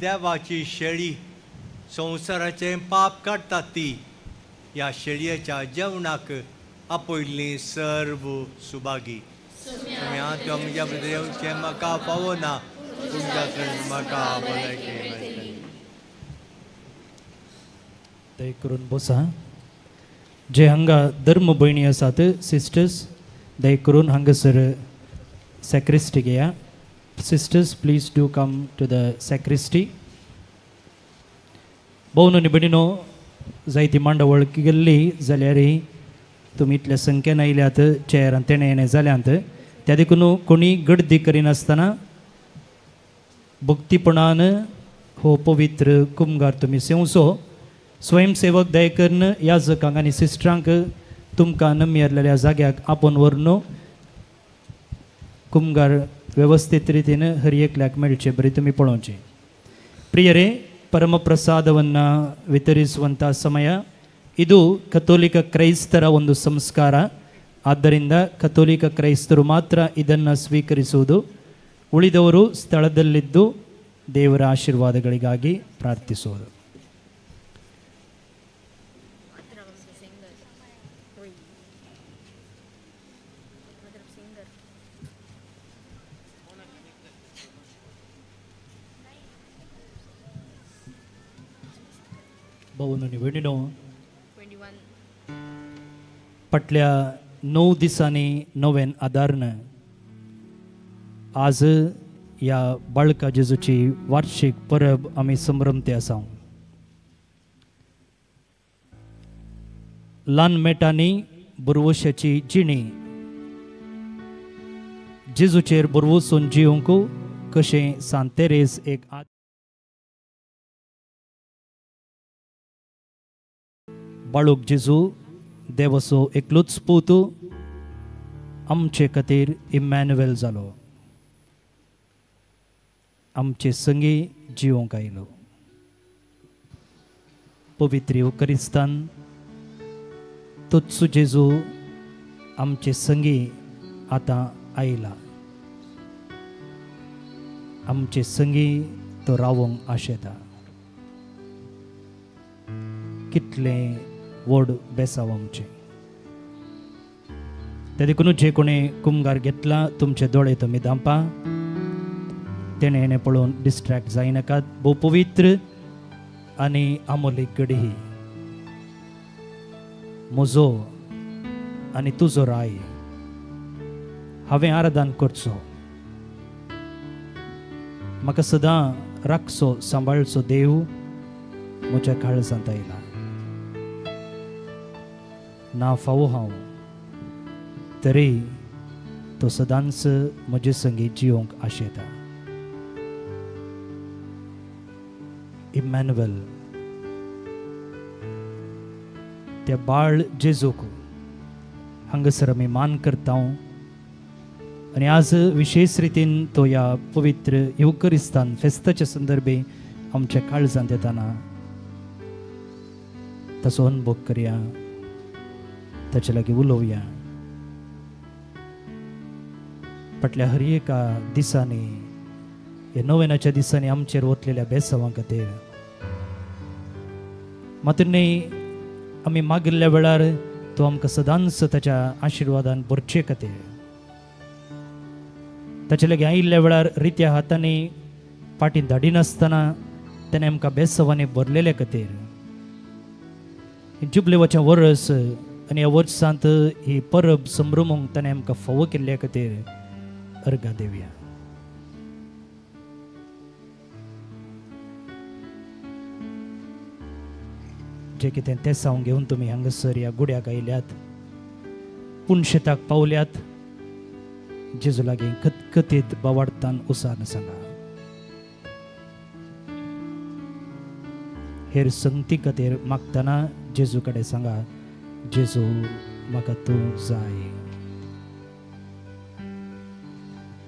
देवाची शेळी संवसाराचें पाप काडटा ती ह्या शेळयेच्या जेवणाक आपयल्ली सर्व सुभागी. तुमी म्हज्या भितर येवचें म्हाका पावना, तुमच्या म्हाका भलायकी मेळटली. दया करून बसा. जे हांगा धर्म भयणी आसात सिस्टर्स, दया करून हांगासर सॅक्रिस्टी घेया. Sisters, please do come to the sacristy. भोवन आनी भयणीनो, जायती मांडावळ गेल्ली जाल्यार तुमी इतल्या संख्येन आयल्यात, चेअरान तेणें येणें जाल्यांत, त्या देखून कोणी गर्दी करिनासतना भक्तीपणान हो पवित्र कुमगार तुमी सेवचो. स्वयंसेवक दया करून याजकांक आनी सिस्टरांक तुमकां नमियरलेल्या जाग्याक आपोवन व्हरून कुमगार व्यवस्थित रितीन हर एकल्याक मेळचे बरी तुमी पळोवचे. ಪ್ರಿಯರೇ, ಪರಮಪ್ರಸಾದವನ್ನು ವಿತರಿಸುವಂಥ ಸಮಯ ಇದು ಕಥೋಲಿಕ ಕ್ರೈಸ್ತರ ಒಂದು ಸಂಸ್ಕಾರ. ಆದ್ದರಿಂದ ಕಥೋಲಿಕ ಕ್ರೈಸ್ತರು ಮಾತ್ರ ಇದನ್ನು ಸ್ವೀಕರಿಸುವುದು, ಉಳಿದವರು ಸ್ಥಳದಲ್ಲಿದ್ದು ದೇವರ ಆಶೀರ್ವಾದಗಳಿಗಾಗಿ ಪ್ರಾರ್ಥಿಸುವುದು. भोवन भयणीनो, फाटल्या 9 दिसांनी नव्यान आदारन आज ह्या बाळका जेजूची वार्षिक परब आमी संभ्रमते आसा. ल्हान मेटांनी बुरवशाची जिणी जेजूचेर बुरवसून जिवंक कशें सांत तेरेज एक बाळूक जेजू देवाचो एकलोच पूत आमचे खातीर इमॅन्युएल जालो, आमचे संगी जिवंक आयलो. पवित्र युक्रिस्तान तोच जेजू आमचे संगी आतां आयला, आमचे संगी तो रावंक आशेता. कितलें व्हड बेसांव आमचें. ते देखून जे कोणें कुमगार घेतला तुमचे दोळे तुमी धांपा, तेणें हेणें पळोवन डिस्ट्रॅक्ट जायनाकात. भोव पवित्र आनी आमोलीक घडी ही. म्हजो आनी तुजो राय हांवें आराधन करचो, म्हाका सदां राखचो सांबाळचो देव म्हज्या काळजांत आयला. ना फावो हांव तरी तो सदांच म्हजे संगी जिवंक आशेता. इमॅन्युएल त्या बाळ जेजूक हांगासर आमी मान करता आनी आज विशेष रितीन तो ह्या पवित्र येवकरिस्तान फेस्ताच्या संदर्भे आमच्या काळजांत येताना ताचो अनुभव करया, ताचे लागीं उलोवया. फाटल्या हर एका दिसांनी ह्या नोवेनाच्या दिसांनी आमचेर वतलेल्या बेसांवां खातीर मात्र न्हय आमी मागिल्ल्या वेळार तो आमकां सदांच ताच्या आशिर्वादान भरचे खातीर, ताचे लागीं आयिल्ल्या वेळार रित्या हातांनी फाटीं धाडिनासतना ताणें आमकां बेसवांनी भरलेल्या खातीर जुबलेवाचें वर्स आनी ह्या वर्सांत ही परब संभ्रमूंक ताणें आमकां फावो केल्ल्या खातीर अर्घां दिवया. जें कितें तेसांव घेवन तुमी हांगासर ह्या गुड्याक आयल्यात, पुनशेताक पावल्यात, जेजू लागीं खतखतीत बावाडतान उसान सांगा. हेर संगती खातीर मागतना जेजू कडेन सांगा, जेजू म्हाका तूं जाय.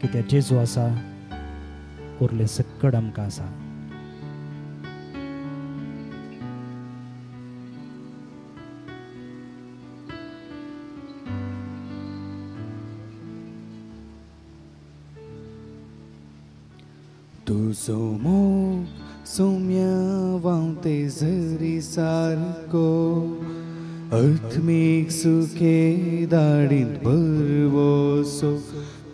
कित्याक जेजू आसा, उरलें सक्कड आमकां आसा. तुजो मोग सोम्या व्हांवते झरी सारको, आत्मीक सुखे दाडींत भरवसो.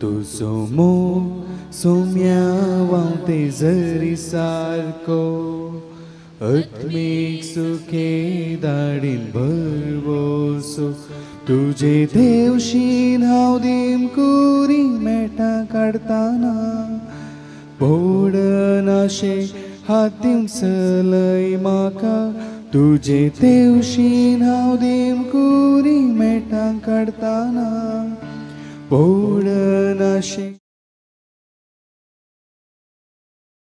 तुजो मोग सोम्या व्हांवते झरी सारको, आत्मीक सुखे दाडींत भरवसो. तुजे देवशीन हांव दिमकुरी मेटां काडताना, पडनाशे हात दिवंक चलय म्हाका. तुजे तेवशीन हांव दिमकुरी मेटां काडताना, पडनाशे.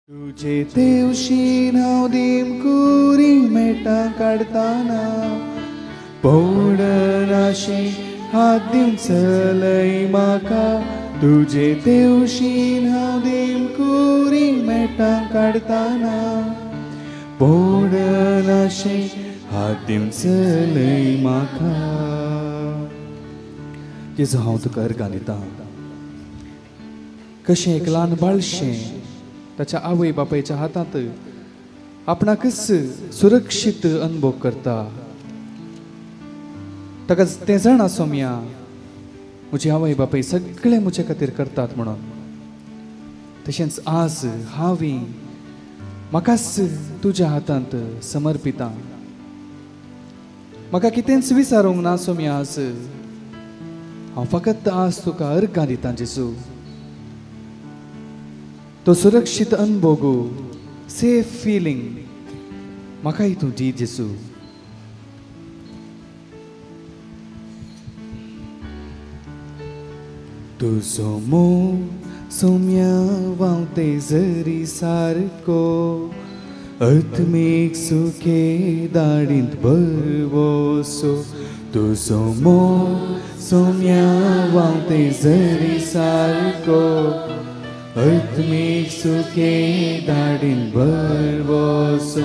तुजे तेवशीन हांव दिमकुरी मेटां काडताना, पडनाशे हात दिवंक चलय म्हाका. तुजे तेवशीन हांव दिमकुरी मेटां काडताना, पडनाशे हात दिवंक चलय म्हाका. जेजू हांव तुका अर्गां दितां. कशें एक ल्हान बाळशें ताच्या आवय बापायच्या हातांत आपणाकच सुरक्षीत अनुभव करता, ताका तें जाणा सोम्या म्हजी आवय बापाय सगळे म्हजे खातीर करतात म्हणून. तशेंच आज हांवें म्हाकाच तुज्या हातांत समर्पितां. म्हाका कितेंच विचारूंक ना सोम्या, आज हांव फकत आज तुका अर्गां दितां जेजू. तो सुरक्षीत अनुभव, सेफ फिलींग म्हाकाय तूं दी जेजू. तुजो मोग सोम्या व्हांवते झरी सारको, आत्मीक सुखे दाडींत भरवसो. तुजो मोग सोम्या व्हांवते झरी सारको, आत्मीक सुखे दाडींत भरवसो.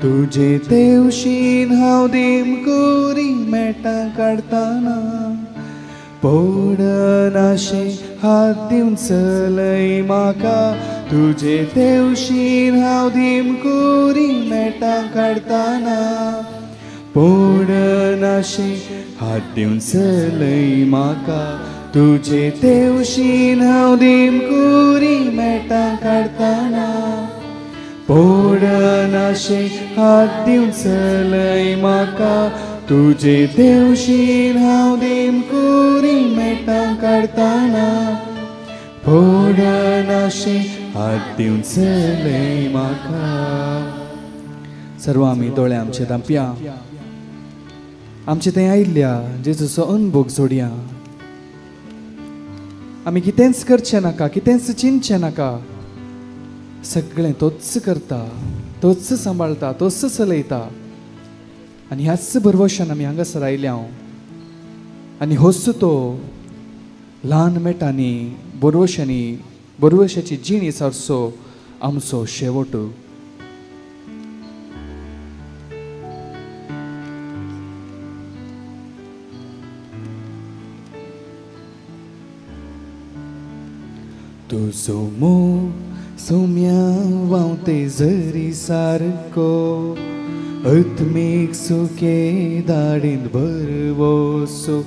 तुजे तेवशीन हांव दिमकुरी मेटां काडताना, पडनाशे हात दिवंक चलय म्हाका. तुजे तेवशीन हांव दिमकुरी मेटां काडताना, पडनाशे हात दिवंक चलय म्हाका. तुजे तेवशीन हांव दिमकुरी मेटां काडताना, पडनाशे हात दिवंक चलय म्हाका. तुजे देवशीन हांव दिमकुरी मेटां काडताना, पडनाशे हात दिवंक चलय म्हाका. सर्व आमी दोळे आमचे धांपया, आमचे थंय आयिल्ल्या जेजूचो अनुभव जोडया. आमी कितेंच करचें नाका, कितेंच चिंतचें नाका, सगळें तोच करता, तोच सांबाळटा, तोच चलयता. आनी ह्याच भरवशान आमी हांगासर आयल्या आनी होच तो ल्हान मेटांनी बरवशांनी बरवशाची जिणी सारसो आमचो शेवट. तुजो मोग सोम्या व्हांवते झरी सारको आत्मीक सुके दाडींत भरवसो.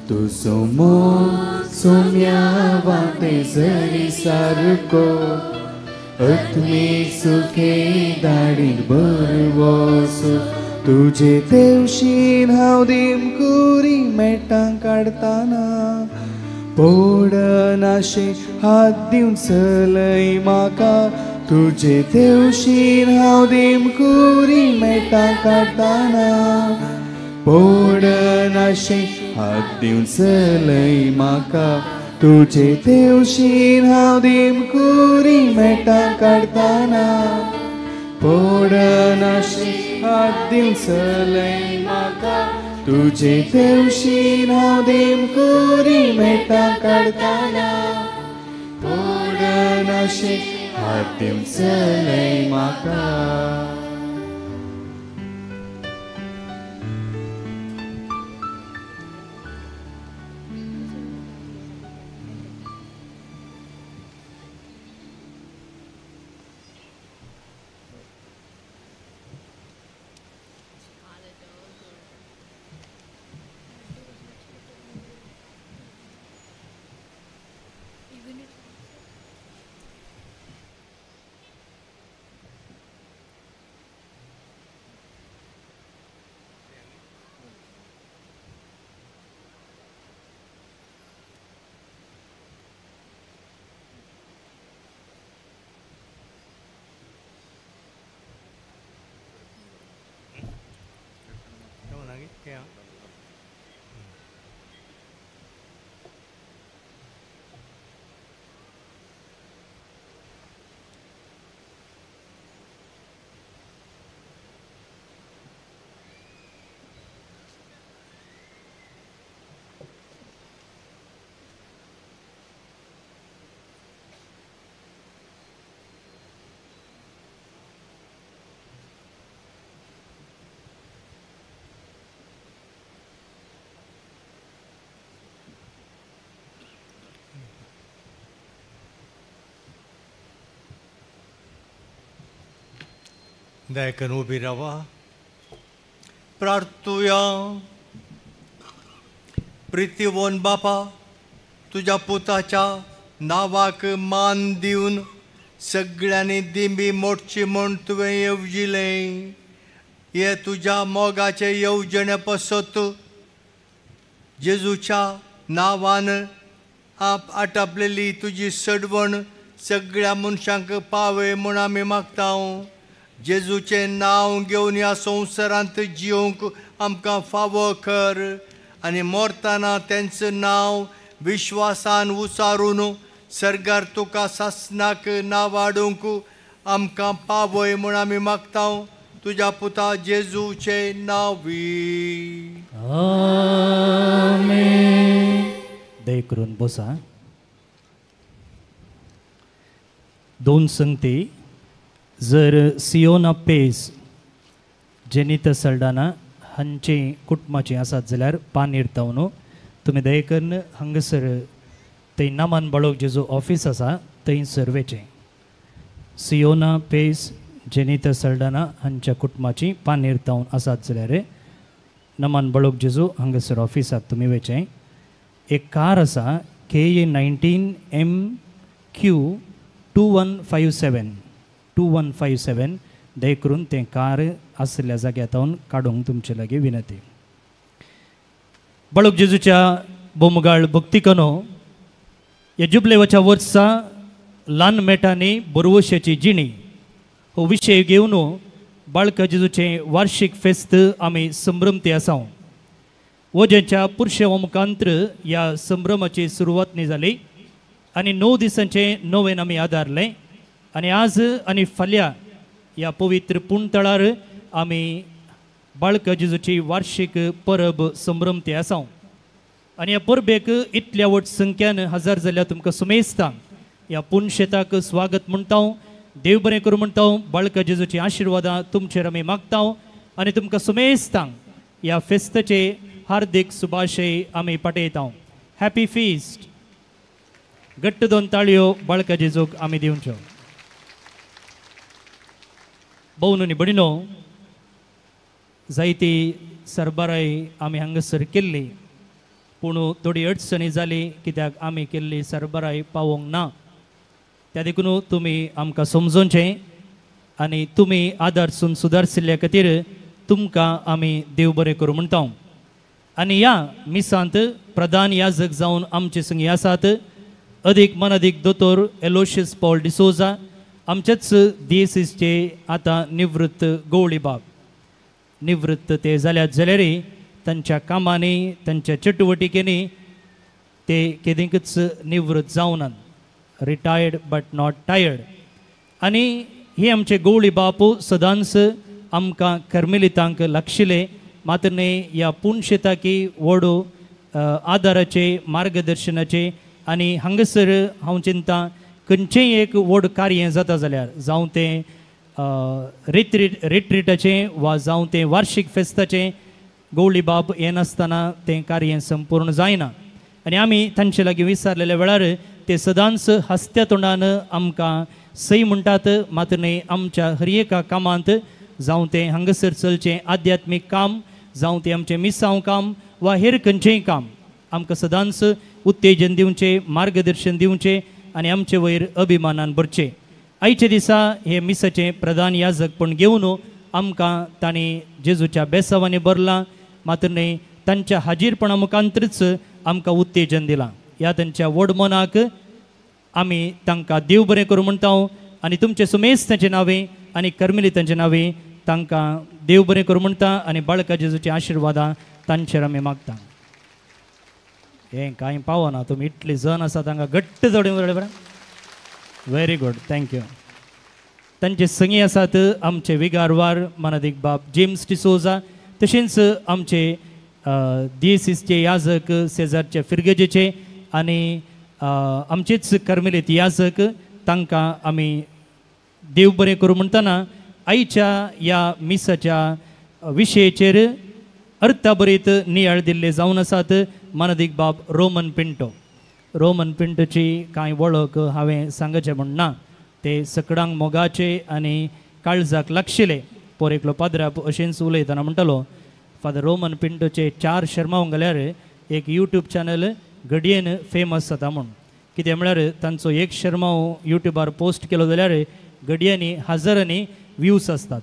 तुजो मोग सोम्या व्हांवते झरी सारको आत्मीक सुके दाडींत भरवसो. तुजे तेवशीन हांव दिमकुरी मेटां काडताना पडनाशे हात दिवन चलय म्हाका. तुजे तेवशीन हांव दिमकुरी मेटां काडताना पडनाशे हात दिवन चलय म्हाका. तुजे तेवशीन हांव दिमकुरी मेटां काडताना पडनाशे हात दिवन चलय म्हाका. तुजे तेवशीन हांव दिमकुरी मेटां काडताना पडनाशे हात दिवन चलय म्हाका. दयाकरून उबी रावा. प्रार्थुया. प्रितीवन बापा, तुज्या पुताच्या नांवाक मान दिवन सगळ्यांनी दिंबी मोडची म्हूण तुवें येवजिलें. हे तुज्या मोगाचे येवजणे पासत जेजूच्या नांवान आप आटापलेली तुजी सडवण सगळ्या मनशांक पावय म्हूण आमी मागता. जेजूचें नांव घेवन ह्या संवसारांत जिवंक आमकां फावो कर आनी मरतना तेंचें नांव विश्वासान उचारून सर्गार तुका सासणाक नांव हाडूंक आमकां पावय म्हूण आमी मागता. तुज्या पुता जेजूचें नांवी आमेन. दया करून बसा. दोन संगती जर सियोना पेस जेनिता सल्डाना हांचे कुटुंबाची आसात जाल्यार पानीर तावन तुमी दया करून हांगासर थंय नामान बाळोक जेजो ऑफीस आसा थंयसर वेचें. सियोना पेस जेनिता सल्डाना हांच्या कुटुंबाची पानीर तावन आसात जाल्यार नमान बाळोक जेजू हांगासर ऑफिसाक तुमी वेचें. एक कार आसा KA 19 MQ 2157 2157 दया करून तें कार आशिल्ल्या जाग्यार तावन काडूंक तुमचे लागीं विनंती. बाळोक जेजूच्या बोमगाळ भक्तिकनो ह्या जुबलेवाच्या वर्सा ल्हान मेटांनी बरवशाची जिणी हो विशय घेवन बाळका जेजूचें वार्षीक फेस्त आमी संभ्रमती आसा. वजेंच्या पुरशेवा मुखांत्र ह्या संभ्रमाची सुरवात न्ही जाली आनी 9 दिसांचें नवेन आमी आदारलें आनी आज आनी फाल्यां ह्या पवित्र पुणतळार आमी बाळका जेजूची वार्षीक परब संभ्रमती आसा. आनी ह्या परबेक इतल्या व्हड संख्यान हजर जाल्यार तुमकां सुमेस्तांक ह्या पुनशेताक स्वागत म्हणटा. देव बरें करूं म्हणटा. बाळका जेजूची आशिर्वादां तुमचेर आमी मागता आनी तुमकां सुमेस्तांक ह्या फेस्ताचे हार्दीक शुभाशय आमी पाठयता. Happy feast. घट्ट दोन ताळयो बाळका जेजूक आमी दिवच्यो. भोवन आनी भयणीनो, जायती सरबराय आमी हांगासर केल्ली, पूण थोडी अडचणी जाली कित्याक आमी केल्ली सरबराय पावोंक ना. त्या देखून तुमी आमकां समजोवचें आनी तुमी आदारसून सुदारशिल्ल्या खातीर तुमकां आमी देव बरें करूं म्हणटा. आनी ह्या मिसांत प्रधान याजक जावन आमचे संगी आसात अदीक मनादीक दोतोर एलोशियस पॉल डिसोजा, आमचेच डीएसीचे आतां निवृत्त गवळी बाब. निवृत्त ते जाल्यात जाल्यार तांच्या कामांनी तांच्या चटुवटिकेंनी ते केदींकच निवृत्त जावनात. Retired but not tired. आनी हे आमचे गवळी बापू सदांच आमकां कर्मेलितांक लागशिल्ले, मात्र न्हय ह्या पुनशेताकी व्हड आदाराचे मार्गदर्शनाचे. आनी हांगासर हांव चिंता खंयचेंय एक व्हड कार्य जाता जाल्यार जावं तें रिट्रीटाचें वा जावं तें वार्षीक फेस्ताचें, गवळी बाब येनासतना तें कार्य संपूर्ण जायना. आनी आमी तांचे लागीं विचारलेल्या वेळार ते सदांच हसत्या तोंडान आमकां सय म्हणटात, मात्र न्हय आमच्या हर एका कामांत जावं तें हांगासर चलचें आध्यात्मीक काम, जावं तें आमचें मिसांव काम वा हेर खंयचेंय काम, आमकां सदांच उत्तेजन दिवचें, मार्गदर्शन दिवचें आनी आमचे वयर अभिमानान भरचें. आयच्या दिसा हे मिसाचें प्रधान याजकपण घेवन आमकां तांणी जेजूच्या बेसावांनी भरलां, मात्र न्हय तांच्या हाजीरपणा मुखांतरच आमकां उत्तेजन दिलां. ह्या तांच्या व्हड मनाक आमी तांकां देव बरें करूं म्हणटा आनी तुमचें सुमेस तांचें नांवें आनी कर्मेली तांचें नांवें तांकां देव बरें करूं म्हणटा आनी बाळका जेजूची आशिर्वादां तांचेर आमी मागता. हें कांय पावना, तुमी इतली जण आसा तांकां घट्ट जोडून बरें. Very good, thank you. तांचे संगी आसात आमचे विगारवार मानादीक बाब जेम्स डिसोजा, तशेंच आमचे डीएसीचे याजक सेजारचे फिरगजेचे आनी आमचेच कर्मेलीत याजक, तांकां आमी देव बरें करूं म्हणटना आयच्या ह्या मिसाच्या विशयाचेर अर्थाभरीत नियाळ दिल्ले जावन आसात मानादीक बाब रोमन पिंटो. रोमन पिंटोची कांय वळख हांवें सांगचें म्हण ना, ते सकडांक मोगाचे आनी काळजाक लागशिल्ले. पोर एकलो पाद्राप अशेंच उलयतना म्हणटालो, फादर रोमन पिंटोचे 4 शर्मांव घाल्यार एक यूट्यूब चॅनल घडयेन फेमस जाता म्हूण. कितें म्हळ्यार तांचो एक शर्मांव यूट्यूबार पोस्ट केलो जाल्यार घडयांनी हजारांनी व्यूज आसतात.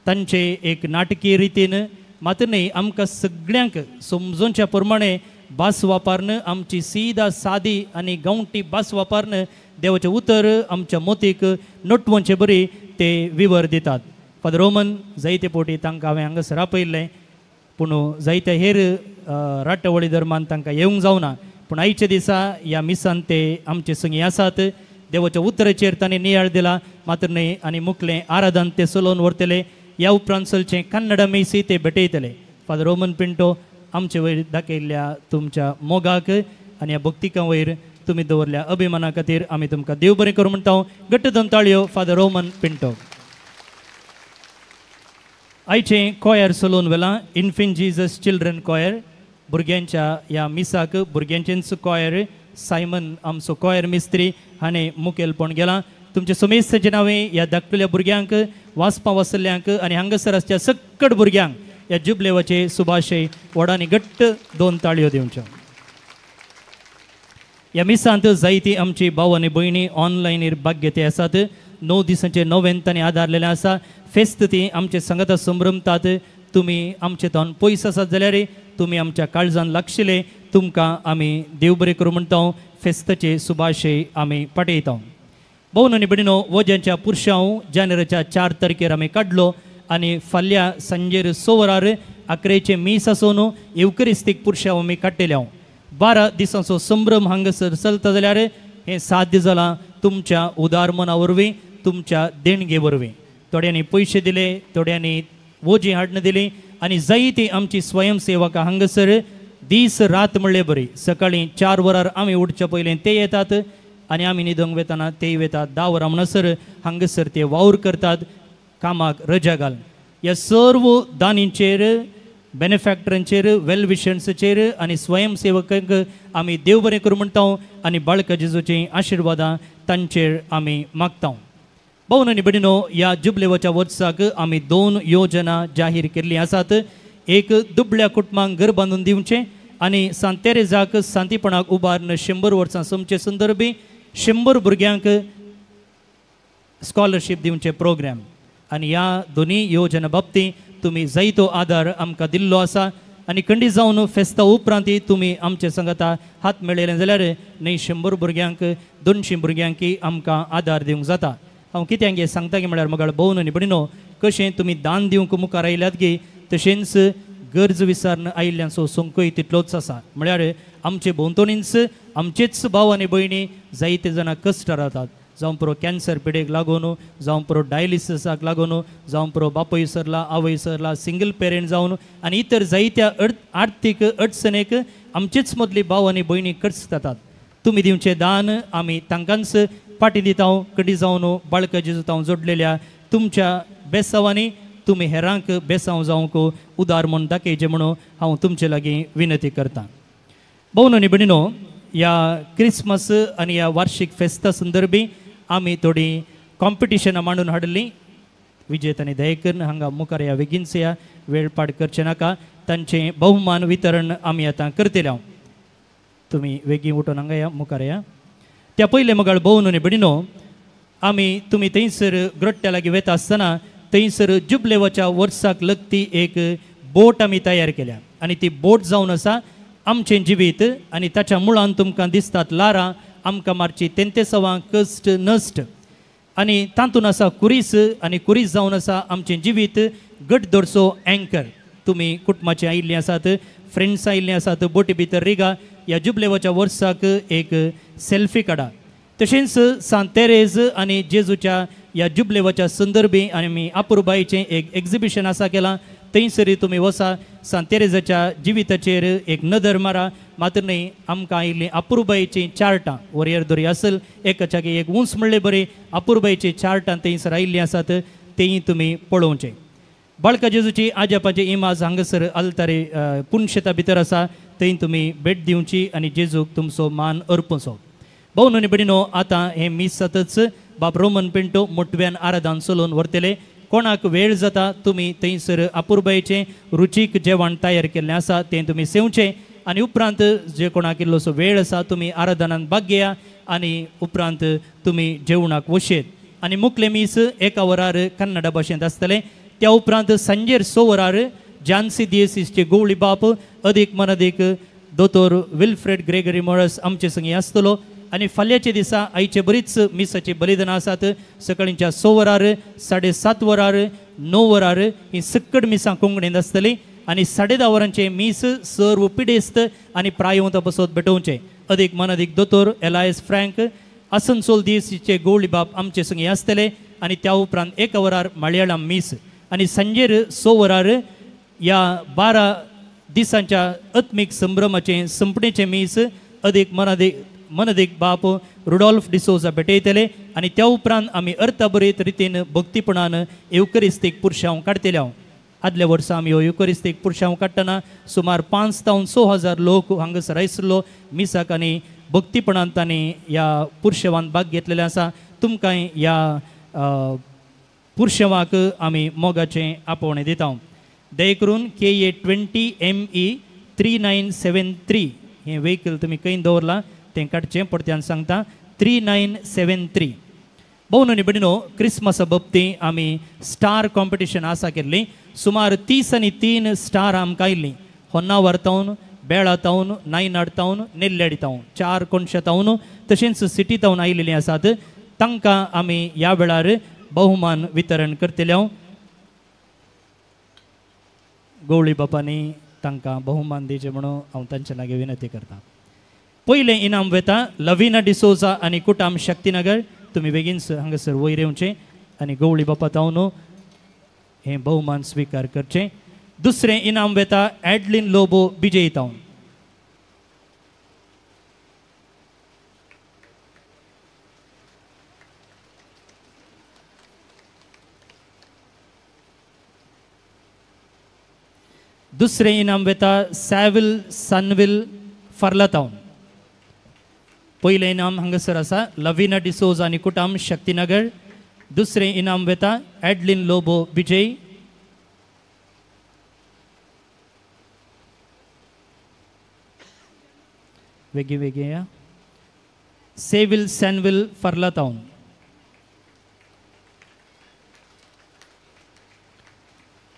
तांचे एक नाटकीय रितीन मात्र न्हय आमकां सगळ्यांक समजोवच्या प्रमाणे भास वापरून, आमची सीधा सादी आनी गांवठी भास वापरून देवाचें उतर आमच्या मोतीक नटवोवचे बरी ते विवर दितात. फादर रोमन जायते पोटी तांकां हांवें हांगासर आपयल्लें, पूण जायत्या हेर राटावळी दरम्यान तांकां येवंक जावना, पूण आयच्या दिसा ह्या मिसान ते आमचे संगी आसात. देवाच्या उतराचेर तांणी नियाळ दिला, मात्र न्हय आनी मुखलें आराधन ते चलोवन व्हरतले. ह्या उपरांत चलचें कन्नडा मिसी ते भेटयतले. फादर रोमन पिंटो, आमचे वयर दाखयल्ल्या तुमच्या मोगाक आनी ह्या भक्तिकां वयर तुमी दवरल्या अभिमाना खातीर आमी तुमकां देव बरें करूं म्हणटा. घट्ट दोन ताळयो फादर रोमन पिंटो. आयचें कॉयर चलोवन व्हेलां इन्फिंट जीजस चिल्ड्रन कॉयर. भुरग्यांच्या ह्या मिसाक भुरग्यांचेंच कॉयर सायमन आमचो कॉयर मिस्त्री हाणें मुखेलपण गेलां. तुमचे सुमेस्ताचें नांवें ह्या धाकटुल्या भुरग्यांक, वाचपा वाचल्ल्यांक आनी हांगासर आसच्या सक्कट भुरग्यांक ह्या जुबलेवाचे सुभाशय व्हडांनी घट्ट दोन ताळयो दिवच्यो. ह्या मिसांत जायती आमची भाव आनी भयणी ऑनलायनीर भाग्यते आसात. 9 दिसांचे नोवेन तांणी आदारलेलें आसा. फेस्त ती आमचे संगता संभ्रमतात. तुमी आमचे तावन पयस आसात जाल्यार तुमी आमच्या काळजान लागशिल्ले, तुमकां आमी देव बरें करूं म्हणटा. फेस्ताचे सुभाशय आमी पाठयता. भोवन आनी भयणीनो, वज्यांच्या पुरशांव जानेराच्या 4 तारखेर आमी काडलो आनी फाल्यां सांजेर 6 वरार 11 मीस आसून येवकरिस्तीक पुरशांव आमी काडटले. 12 दिसांचो संभ्रम हांगासर चलता जाल्यार हें साध्य जालां तुमच्या उदार मना वरवीं, तुमच्या देणगे वरवीं. थोड्यांनी पयशे दिले, थोड्यांनी वोजी हाडून दिली आनी जायती आमची स्वयंसेवकां हांगासर दीस रात म्हणले बरी सकाळीं 4 वरार आमी उठच्या पयलीं ते येतात आनी आमी न्हिदोंक वेतना तेय वेतात. 10 वरां म्हणसर हांगासर ते वावर करतात कामाक रजा घालून. ह्या सर्व दानींचेर, बेनिफॅक्टरांचेर, वेलविशन्सचेर आनी स्वयंसेवकांक आमी देव बरें करूं म्हणटा आनी बाळका जेजूचीं आशिर्वादां तांचेर आमी मागता. भावन आनी भयणीनो, ह्या जुबलेवाच्या वर्साक आमी 2 योजना जाहीर केल्ली आसात. एक, दुबळ्या कुटुंबांक घर बांदून दिवचें आनी सांत तेरेजाक सांतीपणाक उबारून 100 वर्सां सोमचे संदर्भी 100 भुरग्यांक स्कॉलरशीप दिवचें प्रोग्राम. आनी ह्या दोनी योजना बाबतींत तुमी जायतो आदार आमकां दिल्लो आसा आनी खंडी जावन फेस्ता उपरांत तुमी आमचे संगता हात मेळयले जाल्यार न्हय 100 भुरग्यांक 200 भुरग्यांक आमकां आदार दिवंक जाता. हांव कित्याक हें सांगता की म्हळ्यार मगाळ भोवन आनी भयणीनो, कशें तुमी दान दिवंक मुखार आयल्यात गी तशेंच गरज विसारून आयिल्ल्यांचो संकय तितलोच आसा. म्हळ्यार आमचे भोंवतणीच आमचेच भाव आनी भयणी जायते जाणां कश्ट रावतात, जावं पुरो कॅन्सर पिडेक लागून, जावं पुरो डायलिसिसाक लागून, जावं पुरो बापूय सरला आवय सरला सिंगल पेरंट जावन आनी इतर जायत्या आर्थीक अडचणेक आमचेच मदली भाव आनी भयणी खर्च जातात. तुमी दिवचें दान आमी तांकांच फाटीं दिता. कडी जावन बाळका जेजू तांव जोडलेल्या तुमच्या बेसांवांनी तुमी हेरांक बेसांव जावंक उदार म्हूण दाखयचें म्हणून हांव तुमचे लागीं विनंती करतां. भोवन आनी भयणीनो, ह्या क्रिसमस आनी ह्या वार्षीक फेस्ता संदर्भी आमी थोडीं कॉम्पिटिशनां मांडून हाडलीं. विजेत आनी दया करून हांगा मुखार ह्या बेगीनच ह्या वेळ पाड करचें नाका. तांचें बहुमान वितरण आमी आतां करतले. हांव तुमी बेगीन उठून हांगा या मुखार या. त्या पयलें मगाळ भोवन आनी भयणीनो, आमी तुमी थंयसर ग्रोट्ट्या लागीं वेता आसतना थंयसर जुबलेवाच्या वर्साक लगती एक बोट आमी तयार केल्या आनी ती बोट जावन आसा आमचें जिवीत आनी ताच्या मुळान तुमकां दिसतात लारां आमकां मारची तेंतेसवां कश्ट नश्ट आनी तातूंत आसा कुरीस आनी कुरीस जावन आसा आमचें जिवीत गट दरचो एंकर. तुमी कुटुंबाचें आयिल्लीं आसात, फ्रेंड्स आयिल्लीं आसात, बोटी भितर रिगा ह्या जुबलेवाच्या वर्साक एक सेल्फी काडा. तशेंच सांत तेरेज आनी जेजूच्या ह्या जुबलेवाच्या संदर्भी आनी आपुरबायेचें एक एक्झिबिशन आसा केलां, थंयसर तुमी वसा, सांत तेरेजाच्या जिविताचेर एक नदर मारा. मात्र न्हय आमकां आयिल्लीं आपुरबायेचीं चार्टां वरयर दोरी आसल एकाच्या एक उंच म्हणले बरी आपुरबायेचीं चार्टां थंयसर आयिल्लीं आसात, तेंय तुमी पळोवचें. बाळका जेजूची आजापाची इमाज हांगासर आल्तारे पुनशेता भितर आसा, थंय तुमी भेट दिवची आनी जेजूक तुमचो मान अर्पचो. भोवन आनी भयणीनो, आतां हें मीस जातच बाब रोमन पिंटो मोटव्यान आराधन चलोवन व्हरतले. कोणाक वेळ जाता तुमी थंयसर आपुरबायेचें रुचीक जेवण तयार केल्लें आसा तें तुमी सेवचें आनी उपरांत जे कोणाक इल्लोसो वेळ आसा तुमी आराधनान भाग घेया आनी उपरांत तुमी जेवणाक वशेत. आनी मुखलें मीस 1 वरार कन्नडा भाशेंत आसतलें. त्या उपरांत सांजेर 6 वरार जानसी दियेसीसचे गोवळी बाप अदीक मनदीक दोतोर विल्फ्रेड ग्रेगरी मोरस आमचे संगी आसतलो. आनी फाल्यांच्या दिसा आयचे बरीच मिसाची बलिदानां आसात. सकाळींच्या 6 वरार, 7:30 वरार, 9 वरार ही सक्कड मिसां कोंकणींत आसतली आनी 10:30 वरांचें मीस सर्व पिडेस्त आनी प्रायवंता पसत भेटोवचें. अदीक मनदीक दोतोर एलायस फ्रँक आसनसोल दियेसीचे गोवळी बाप आमचे संगी आसतले आनी त्या उपरांत 1 वरार मलयाळम मीस आनी सांजेर 6 वरार ह्या 12 दिसांच्या आत्मीक संभ्रमाचें संपणेचें मीस अदीक मनदीक बाप रुडॉल्फ डिसोजा भेटयतले आनी त्या उपरांत आमी अर्थभरीत रितीन भक्तीपणान येवकरिस्तीक पुरशांव काडटले. हांव आदल्या वर्सा आमी ह्यो येवकरिस्तीक पुरशांव काडटना सुमार 5 तावन 6 हजार लोक हांगासर आयिल्लो मिसाक आनी भक्तीपणान तांणी ह्या पुरशेवान भाग घेतलेले आसा. तुमकां ह्या पुरशेवाक आमी मोगाचें आपोवणें दिता. दया करून KA 20 ME 3973 हें व्हेकल तुमी खंय दवरलां तें काडचें. परत्यान सांगता 3973. भोवन आनी भयणीनो, क्रिसमसा बाबतींत आमी स्टार कॉम्पिटिशन आसा केल्ली. सुमार 33 स्टार आमकां आयिल्लीं. होन्नावर तावन, बेळा तावन, नायनाड तावन, नेल्ल्याडी तावन, 4 कोणशा तावन तशेंच सिटी तावन आयिल्लीं आसात. तांकां आमी ह्या वेळार बहुमान वितरण करतले. हांव गवळी बापांनी तांकां बहुमान दिवचें म्हणून हांव तांचे लागीं विनंती करता. पयलें इनाम वेता लवीना डिसोजा आनी कुटाम शक्तीनगर. तुमी बेगीन हांगासर वयर येवचें आनी गवळी बापा तावन हें बहुमान स्विकार करचें. दुसरें इनाम वेता एडलिन लोबो बिजय तावन. दुसरें इनाम वेता सॅविल सनविल फर्लातावन. पयलें इनाम हांगासर आसा लवीना डिसोजा आनी कुटाम शक्तीनगर. दुसरें इनाम वेता एडलिन लोबो विजय. वेगळी वेगळी या सेविल सॅनविल फर्लातावन.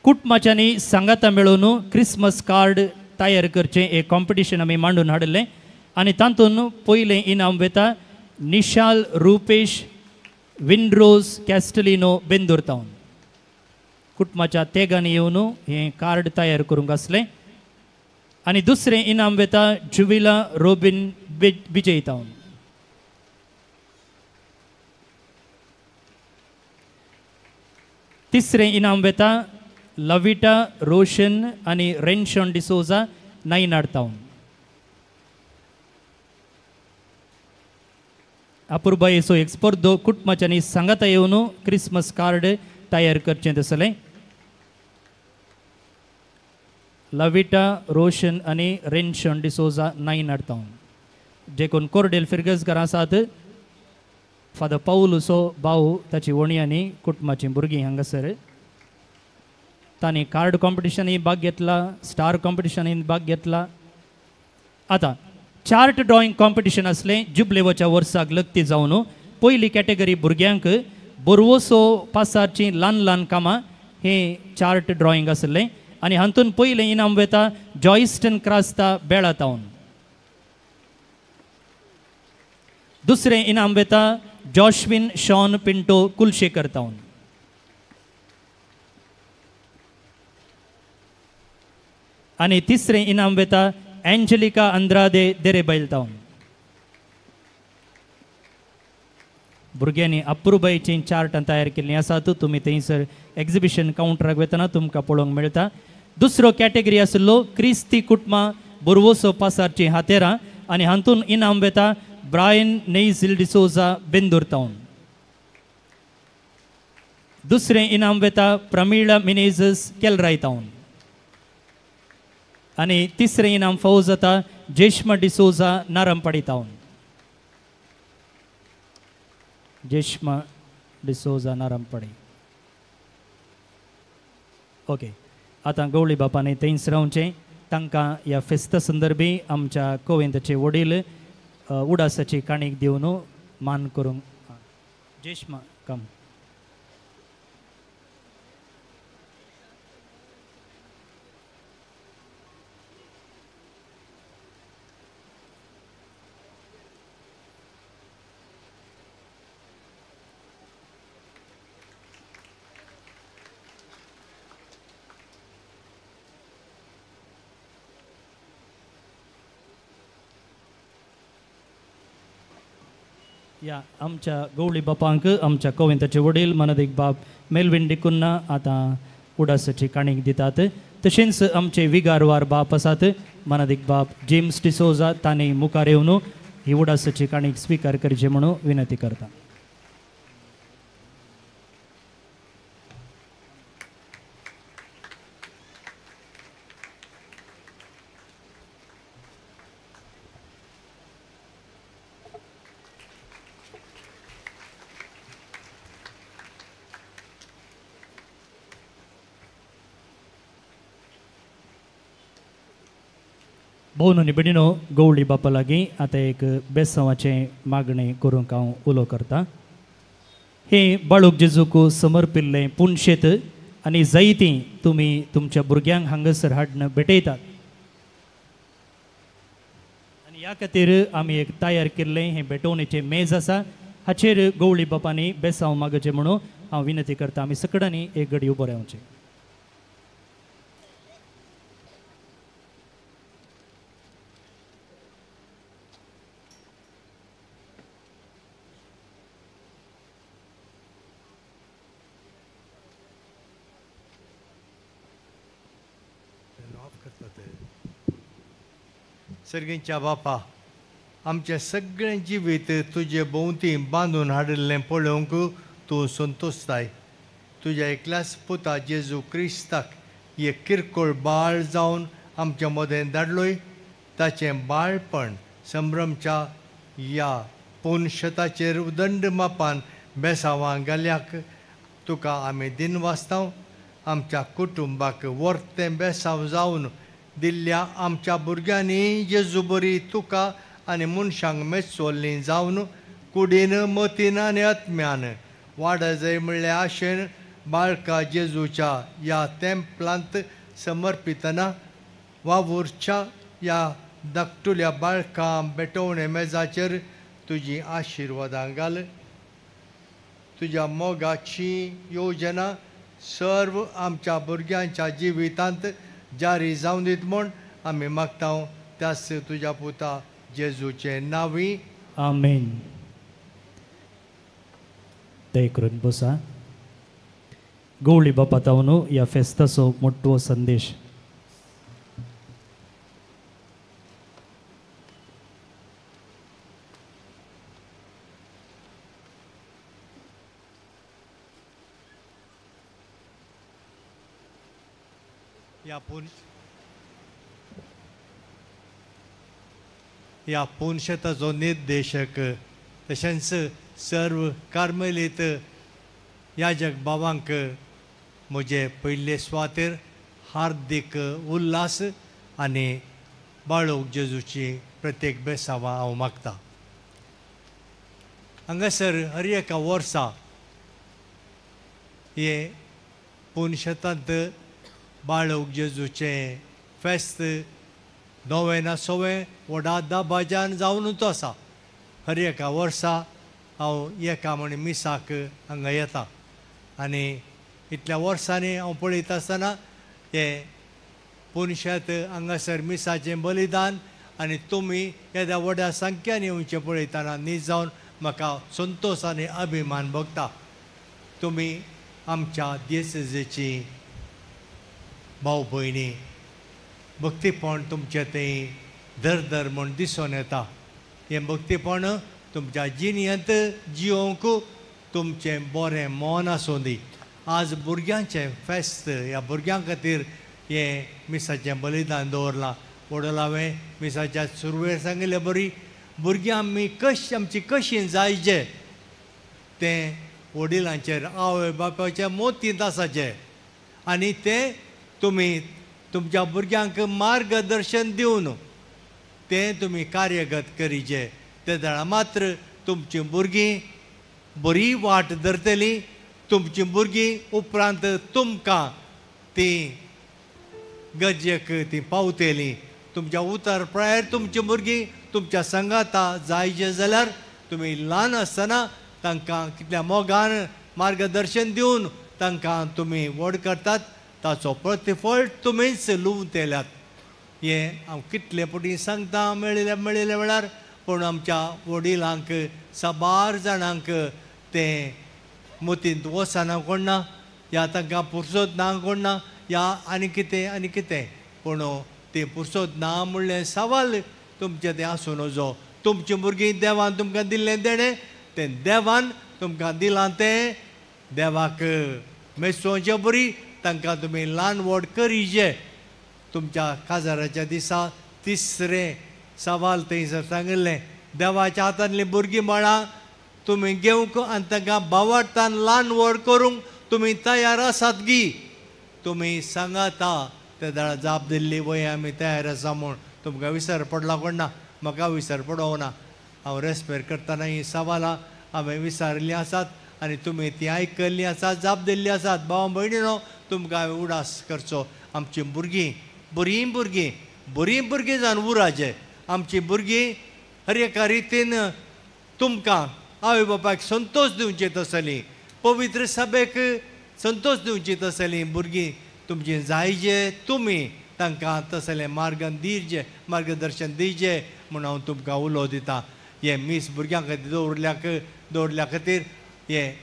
कुटुंबाच्यांनी सांगाता मेळोवन क्रिसमस कार्ड तयार करचें एक कॉम्पिटिशन आमी मांडून हाडिल्लें आनी तातूंत पयलें इनाम वेता निशाल रुपेश विनरोज कॅस्टलिनो बेंदूर तावन. कुटुंबाच्या तेगांनी येवन हें कार्ड तयार करूंक आसलें. आनी दुसरें इनाम वेता जुविला रोबीन विजय तावन. तिसरें इनाम वेता लविटा रोशन आनी रेन्शन डिसोजा नायनाड तावन. अपुरबायेचो एक स्पर्धो कुटुंबाच्यांनी सांगाता येवन क्रिसमस कार्ड तयार करचें तसलें. लविटा रोशन आनी रेन्शन डिसोजा नायनाड तावन. जे कोण कोर्डेल फिरगजकार आसात फादर पावलूचो भाव ताची वणी आनी कुटुंबाचीं भुरगीं हांगासर तांणी कार्ड कॉम्पिटिशनूय भाग घेतला, स्टार कॉम्पिटिशनूय भाग घेतला. आतां चार्ट ड्रॉइंग कॉम्पिटिशन आसलें जुबलेवाच्या वर्साक लग्ती जावन. पयली कॅटेगरी भुरग्यांक बोरवोसो पासारचीं ल्हान ल्हान कामां हें चार्ट ड्रॉइंग आसलें आनी हातूंत पयलें इनाम वेता जॉयस्टन क्रास्ता बेळा तावन. दुसरें इनाम वेता जॉशविन शॉन पिंटो कुलशेकर तावन. आनी तिसरें इनाम वेता एंजेलिका अंद्रादे देरेबैल तावन. भुरग्यांनी अप्रुबायचीं चार्टां तयार केल्लीं आसात. तुमी थंयसर एग्जिबिशन कावंटराक वतना तुमकां पळोवंक मेळटा. दुसरो कॅटेगरी आशिल्लो क्रिस्ती कुटुंबां बोरवोसो पासारचीं हातेरां आनी हातूंत इनाम वेता ब्रायन नेझिल डिसोजा बेंदूर तावन. दुसरें इनाम वेता प्रमिळा मिनेझस केलराय तावन. आनी तिसरें इनाम फावो जाता जेश्मा डिसोजा नारमपाडी तावन. जेश्मा डिसोजा नारमपाडी. ओके, आतां गवळी बापांनी थंयच रावचें. तांकां ह्या फेस्ता संदर्भी आमच्या कोवेंताचे वडील उडासाची काणीक दिवन मान करूंक. जेश्मा कम. या आमच्या गवळी बापांक आमच्या कोवेंताचे वडील मनादीक बाप मेलविन डिकुन्ना आतां उडासाची काणीक दितात. तशेंच आमचे विगारवार बाप आसात मनादीक बाप जेम्स डिसोजा तांणी मुखार येवन ही उडासाची काणीक स्विकार करची म्हणून विनंती करता. भोवन आनी भयणीनो, गवळी बापा लागीं आतां एक बेसांवाचें मागणें करूंक हांव उलो करता. हें बाळूक जेजूक समर्पिल्लें पुनशेत आनी जायतीं तुमी तुमच्या भुरग्यांक हांगासर हाडून भेटयतात आनी ह्या खातीर आमी एक तयार केल्लें हें भेटवणेचें मेज आसा. हाचेर गवळी बापांनी बेसांव मागचें म्हणून हांव विनंती करता. आमी सगळ्यांनी एक घडी उबो रावचें. सर्गींच्या बापा, आमचें सगळें जिवीत तुजे भोंवती बांदून हाडिल्लें पळोवंक तूं संतोशताय. तुज्या एकल्याच पुता जेजू क्रिस्ताक एक किरकोळ बाळ जावन आमच्या मदें धाडलोय. ताचें बाळपण संभ्रमच्या ह्या पुनशताचेर उदंड मापान बेसांवां घाल्याक तुका आमी दिनवासतांव. आमच्या कुटुंबाक वर्तें बेसांव जावन दिल्ल्या आमच्या भुरग्यांनी जेजू बरी तुका आनी मनशांक मेचोल्लीं जावन कुडीन मतीन आनी आत्म्यान वाडजय म्हणल्या आशेन बाळका जेजूच्या ह्या तेंपलांत समर्पितना वावुरच्या ह्या धाकटुल्या बाळकां भेटवणे मेजाचेर तुजी आशिर्वादां घाल. तुज्या मोगाची योजना सर्व आमच्या भुरग्यांच्या जिवितांत जारी जावन दीत म्हूण आमी मागता त्याच तुज्या पुता जेजूचें नांवी. आमेन. दया करून बसा. गवळी बापा तावनो ह्या फेस्ताचो मोटो संदेश. ह्या पुनशताचो निर्देशक तशेंच सर्व कार्मेलीत याजक बाबांक म्हजे पयले सुवातेर हार्दीक उल्हास आनी बाळोक जेजूची प्रत्येक बेसांवां हांव मागता. हांगासर हर एका वर्सा हे पुनशतांत बाळोक जेजूचें फेस्त नवें सवें व्हडा दबाज्यान जावनूच आसा. हर एका वर्सा हांव एका म्हण मिसाक हांगा येता आनी इतल्या वर्सांनी हांव पळयता आसतना हें पुनशेत हांगासर मिसाचें बलिदान आनी तुमी येद्या व्हड्या संख्यान येवचें पळयतना न्हीद जावन म्हाका संतोश आनी अभिमान भोगता. तुमी आमच्या देसेची भाव भयणी भक्तीपण तुमचें थंय दर म्हूण दिसून येता. हें भक्तीपण तुमच्या जिणेंत जियोवंक तुमचें बरें मन आसूं दी. आज भुरग्यांचें फेस्त ह्या भुरग्यां खातीर हें मिसाचें बलिदान दवरलां. व्हडल हांवें मिसाच्या सुरवेर सांगिल्ले बरी भुरग्यां आमी कशी आमची कशी जायचे तें वडिलांचेर आवय बापायच्या मोतींत आसाचें आनी तें तुमी तुमच्या भुरग्यांक मार्गदर्शन दिवन तें तुमी कार्यगत करीचे. ते जाणां मात्र तुमचीं भुरगीं बरी वाट धरतलीं. तुमचीं भुरगीं उपरांत तुमकां तीं गरजेक तीं पावतलीं. तुमच्या उतर प्रायर तुमचीं भुरगीं तुमच्या संगाता जायचें जाल्यार तुमी ल्हान आसतना तांकां कितल्या मोगान मार्गदर्शन दिवन तांकां तुमी व्हड करतात ताचो प्रतिफळ तुमीच लुवतल्यात. हें हांव कितले फावटी सांगता मेळिल्ल्या मेळिल्ल्या वेळार, पूण आमच्या वडिलांक साबार जाणांक तें मतींत वचना कोण ना, या तांकां पुरसोत ना कोण ना, या आनी कितें आनी कितें. पूण तें पुरसोत ना म्हणलें सवाल तुमचें तें आसूं नजो. तुमचीं भुरगीं देवान तुमकां दिल्लें देणें तें देवान तुमकां दिलां तें देवाक मेसोवचे बरी तांकां तुमी ल्हान व्हड करीचे. तुमच्या काजाराच्या दिसा तिसरें सवाल थंयसर सांगिल्लें, देवाच्या हातांतलीं भुरगीं बाळां तुमी घेवंक आनी तांकां बावडटान ल्हान व्हड करूंक तुमी तयार आसात गी? तुमी सांगाता ते जाणां जाप दिल्ली वय आमी तयार आसा म्हूण. तुमकां विसर पडला कोण ना, म्हाका विसर पडोवंक ना. हांव रेस्पेर करतना हीं सवालां हांवें विचारिल्लीं आसात आनी तुमी तीं आयकल्लीं आसात, जाप दिल्ली आसात. भाव भयणीनो तुमकां हांवें उडास करचो, आमचीं भुरगीं बरीं भुरगीं बरीं भुरगीं जावन उराचे. आमचीं भुरगीं हर एका रितीन तुमकां आवय बापायक संतोश दिवची तसलीं, पवित्र सभेक संतोश दिवची तसलीं भुरगीं तुमचीं जायचे. तुमी तांकां तसलें मार्गन दिवचें, मार्गदर्शन दिवचें म्हूण हांव तुमकां उलो दितां. हें मीस भुरग्यां खातीर दवरल्या खातीर हें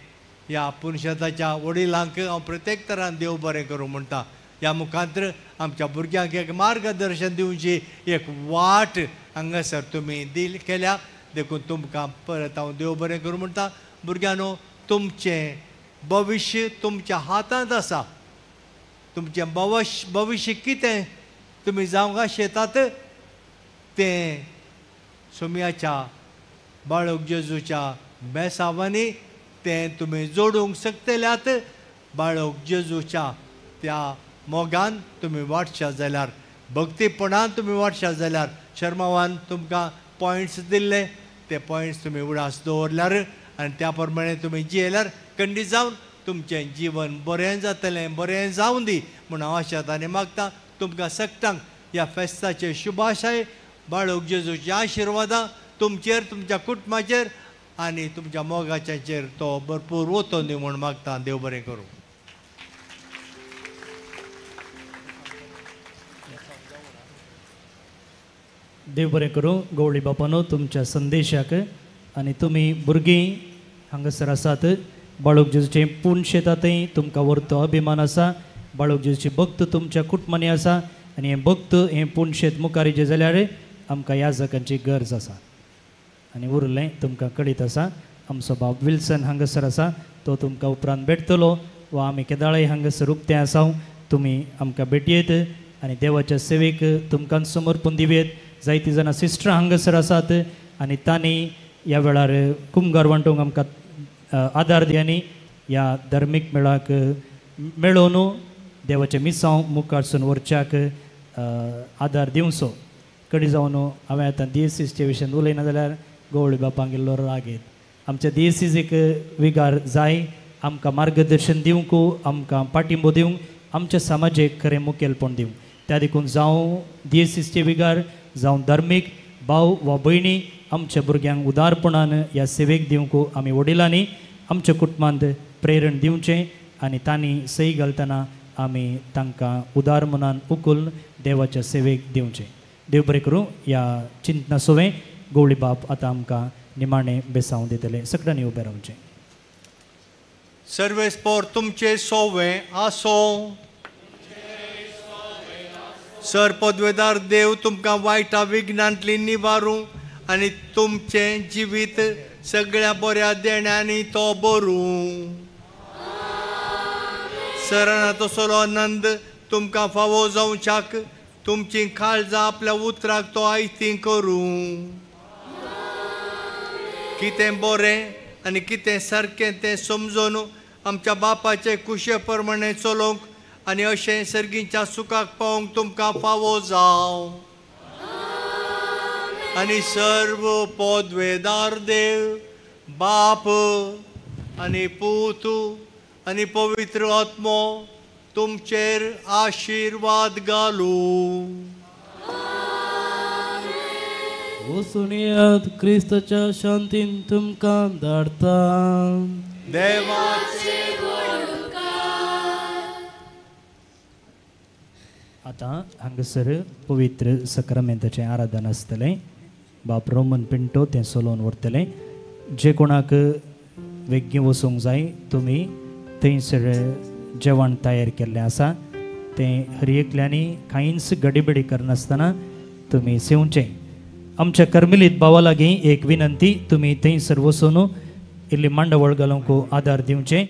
ह्या पुनशताच्या वडिलांक हांव प्रत्येक तरान देव बरें करूं म्हणटा. ह्या मुखांत्र आमच्या भुरग्यांक एक मार्गदर्शन दिवची एक वाट हांगासर तुमी दिल केल्या, देखून तुमकां परत हांव देव बरें करूं म्हणटा. भुरग्यांनो तुमचें भविश्य तुमच्या हातांत आसा. तुमचें भविश्य कितें तुमी जावंक आशेतात तें सोम्याच्या बाळक जेजूच्या बेसावांनी तें तुमी जोडूंक शकतल्यात. बाळक जेजूच्या त्या मोगान तुमी वाडशा जाल्यार, भक्तीपणान तुमी वाडशा जाल्यार, शर्मावान तुमकां पॉयंट्स दिल्ले ते पॉयंट्स तुमी उडास दवरल्यार आनी त्या प्रमाणे तुमी जियेल्यार खंडीत जावन तुमचें जीवन बरें जातलें, बरें जावं दी म्हूण हांव आशेता आनी मागता. तुमकां सगळ्यांक ह्या फेस्ताचे शुभाशय, बाळक जेजूच्या आशिर्वादां तुमचेर, तुमच्या कुटुंबाचेर आनी तुमच्या मोगाचेर तो भरपूर वतोन दी म्हूण मागता. देव बरें करूं. देव बरें करूं गवळी बापानो तुमच्या संदेशाक. आनी तुमी भुरगीं हांगासर आसात, बाळक जेजूचें पूण शेता थंय तुमकां व्हरतो अभिमान आसा. बाळक जेजूची भक्त तुमच्या कुटुंबांनी आसा आनी हें भक्त हें पूण शेत मुखार येयचें जाल्यार आमकां याजकांची गरज आसा. आनी उरलें तुमकां कळीत आसा, आमचो बाब विल्सन हांगासर आसा, तो तुमकां उपरांत भेटतलो वा आमी केदाळय हांगासर उक्ते आसा, तुमी आमकां भेटयेत आनी देवाच्या सेवेक तुमकां समर्पण दिवयेत. जायतीं जाणां सिस्टरां हांगासर आसात आनी तांणी ह्या वेळार कुमगार वांटूंक आमकां आदार दियांनी ह्या धर्मीक मेळाक मेळोवन देवाचें मिसांव मुखारसून व्हरच्याक आदार दिवचो. कडी जावन हांवें आतां दियेसीसच्या विशयान उलयना जाल्यार गवळी बापांक इल्लो राग येत. आमच्या दियेसीक विगार जाय, आमकां मार्गदर्शन दिवंक, आमकां पाठिंबो दिवंक, आमच्या समाजेक खरें मुखेलपण दिवंक. त्या देखून जावं दियेसीसचे विगार, जावं धार्मीक भाव वा भयणी आमच्या भुरग्यांक उदारपणान ह्या सेवेक दिवंक आमी वडिलांनी आमच्या कुटुंबांत प्रेरण दिवचें आनी तांणी सही घालतना आमी तांकां उदार मनान उखलून देवाच्या सेवेक दिवचें. देव बरें करूं. ह्या चिंतना सोवें गवळी बाप आतां आमकां निमाणें बेसांव दितले. सगळ्यांनी उबें रावचें. सर्वेस्पोर तुमचे सोवें आसो. सर पदवेदार देव तुमकां वायटा विघ्नांतली निवारूं आनी तुमचें जिवीत सगळ्या बऱ्या देण्यांनी तो बरूं. सराना तसलो आनंद तुमकां फावो जावच्याक तुमची काळजां आपल्या उतराक तो आयती करूं. कितें बरें आनी कितें सारकें तें समजून आमच्या बापाचे कुशे प्रमाणे चलोवंक आनी अशें सर्गीच्या सुखाक पावोवंक तुमकां फावो जावं. आनी सर्व पदवेदार देव बाप आनी पूत आनी पवित्र आत्मो तुमचेर आशिर्वाद घालूं. वचून क्रिस्ताच्या शांतीन तुमकां धाडटा. देवाचे आतां हांगासर पवित्र सक्रामेंताचें आराधन आसतलें. बाप रोमन पिंटो तें सोलोवन व्हरतलें. जे कोणाक वेगीं वचूंक जाय तुमी थंयसर जेवण तयार केल्लें आसा तें हर एकल्यांनी कांयच गडीबडी करनासतना तुमी सेवचें. आमच्या कर्मेलीत भावा लागीं एक विनंती, तुमी थंयसर वचून इल्ली मांडावळ घालूंक आदार दिवचें.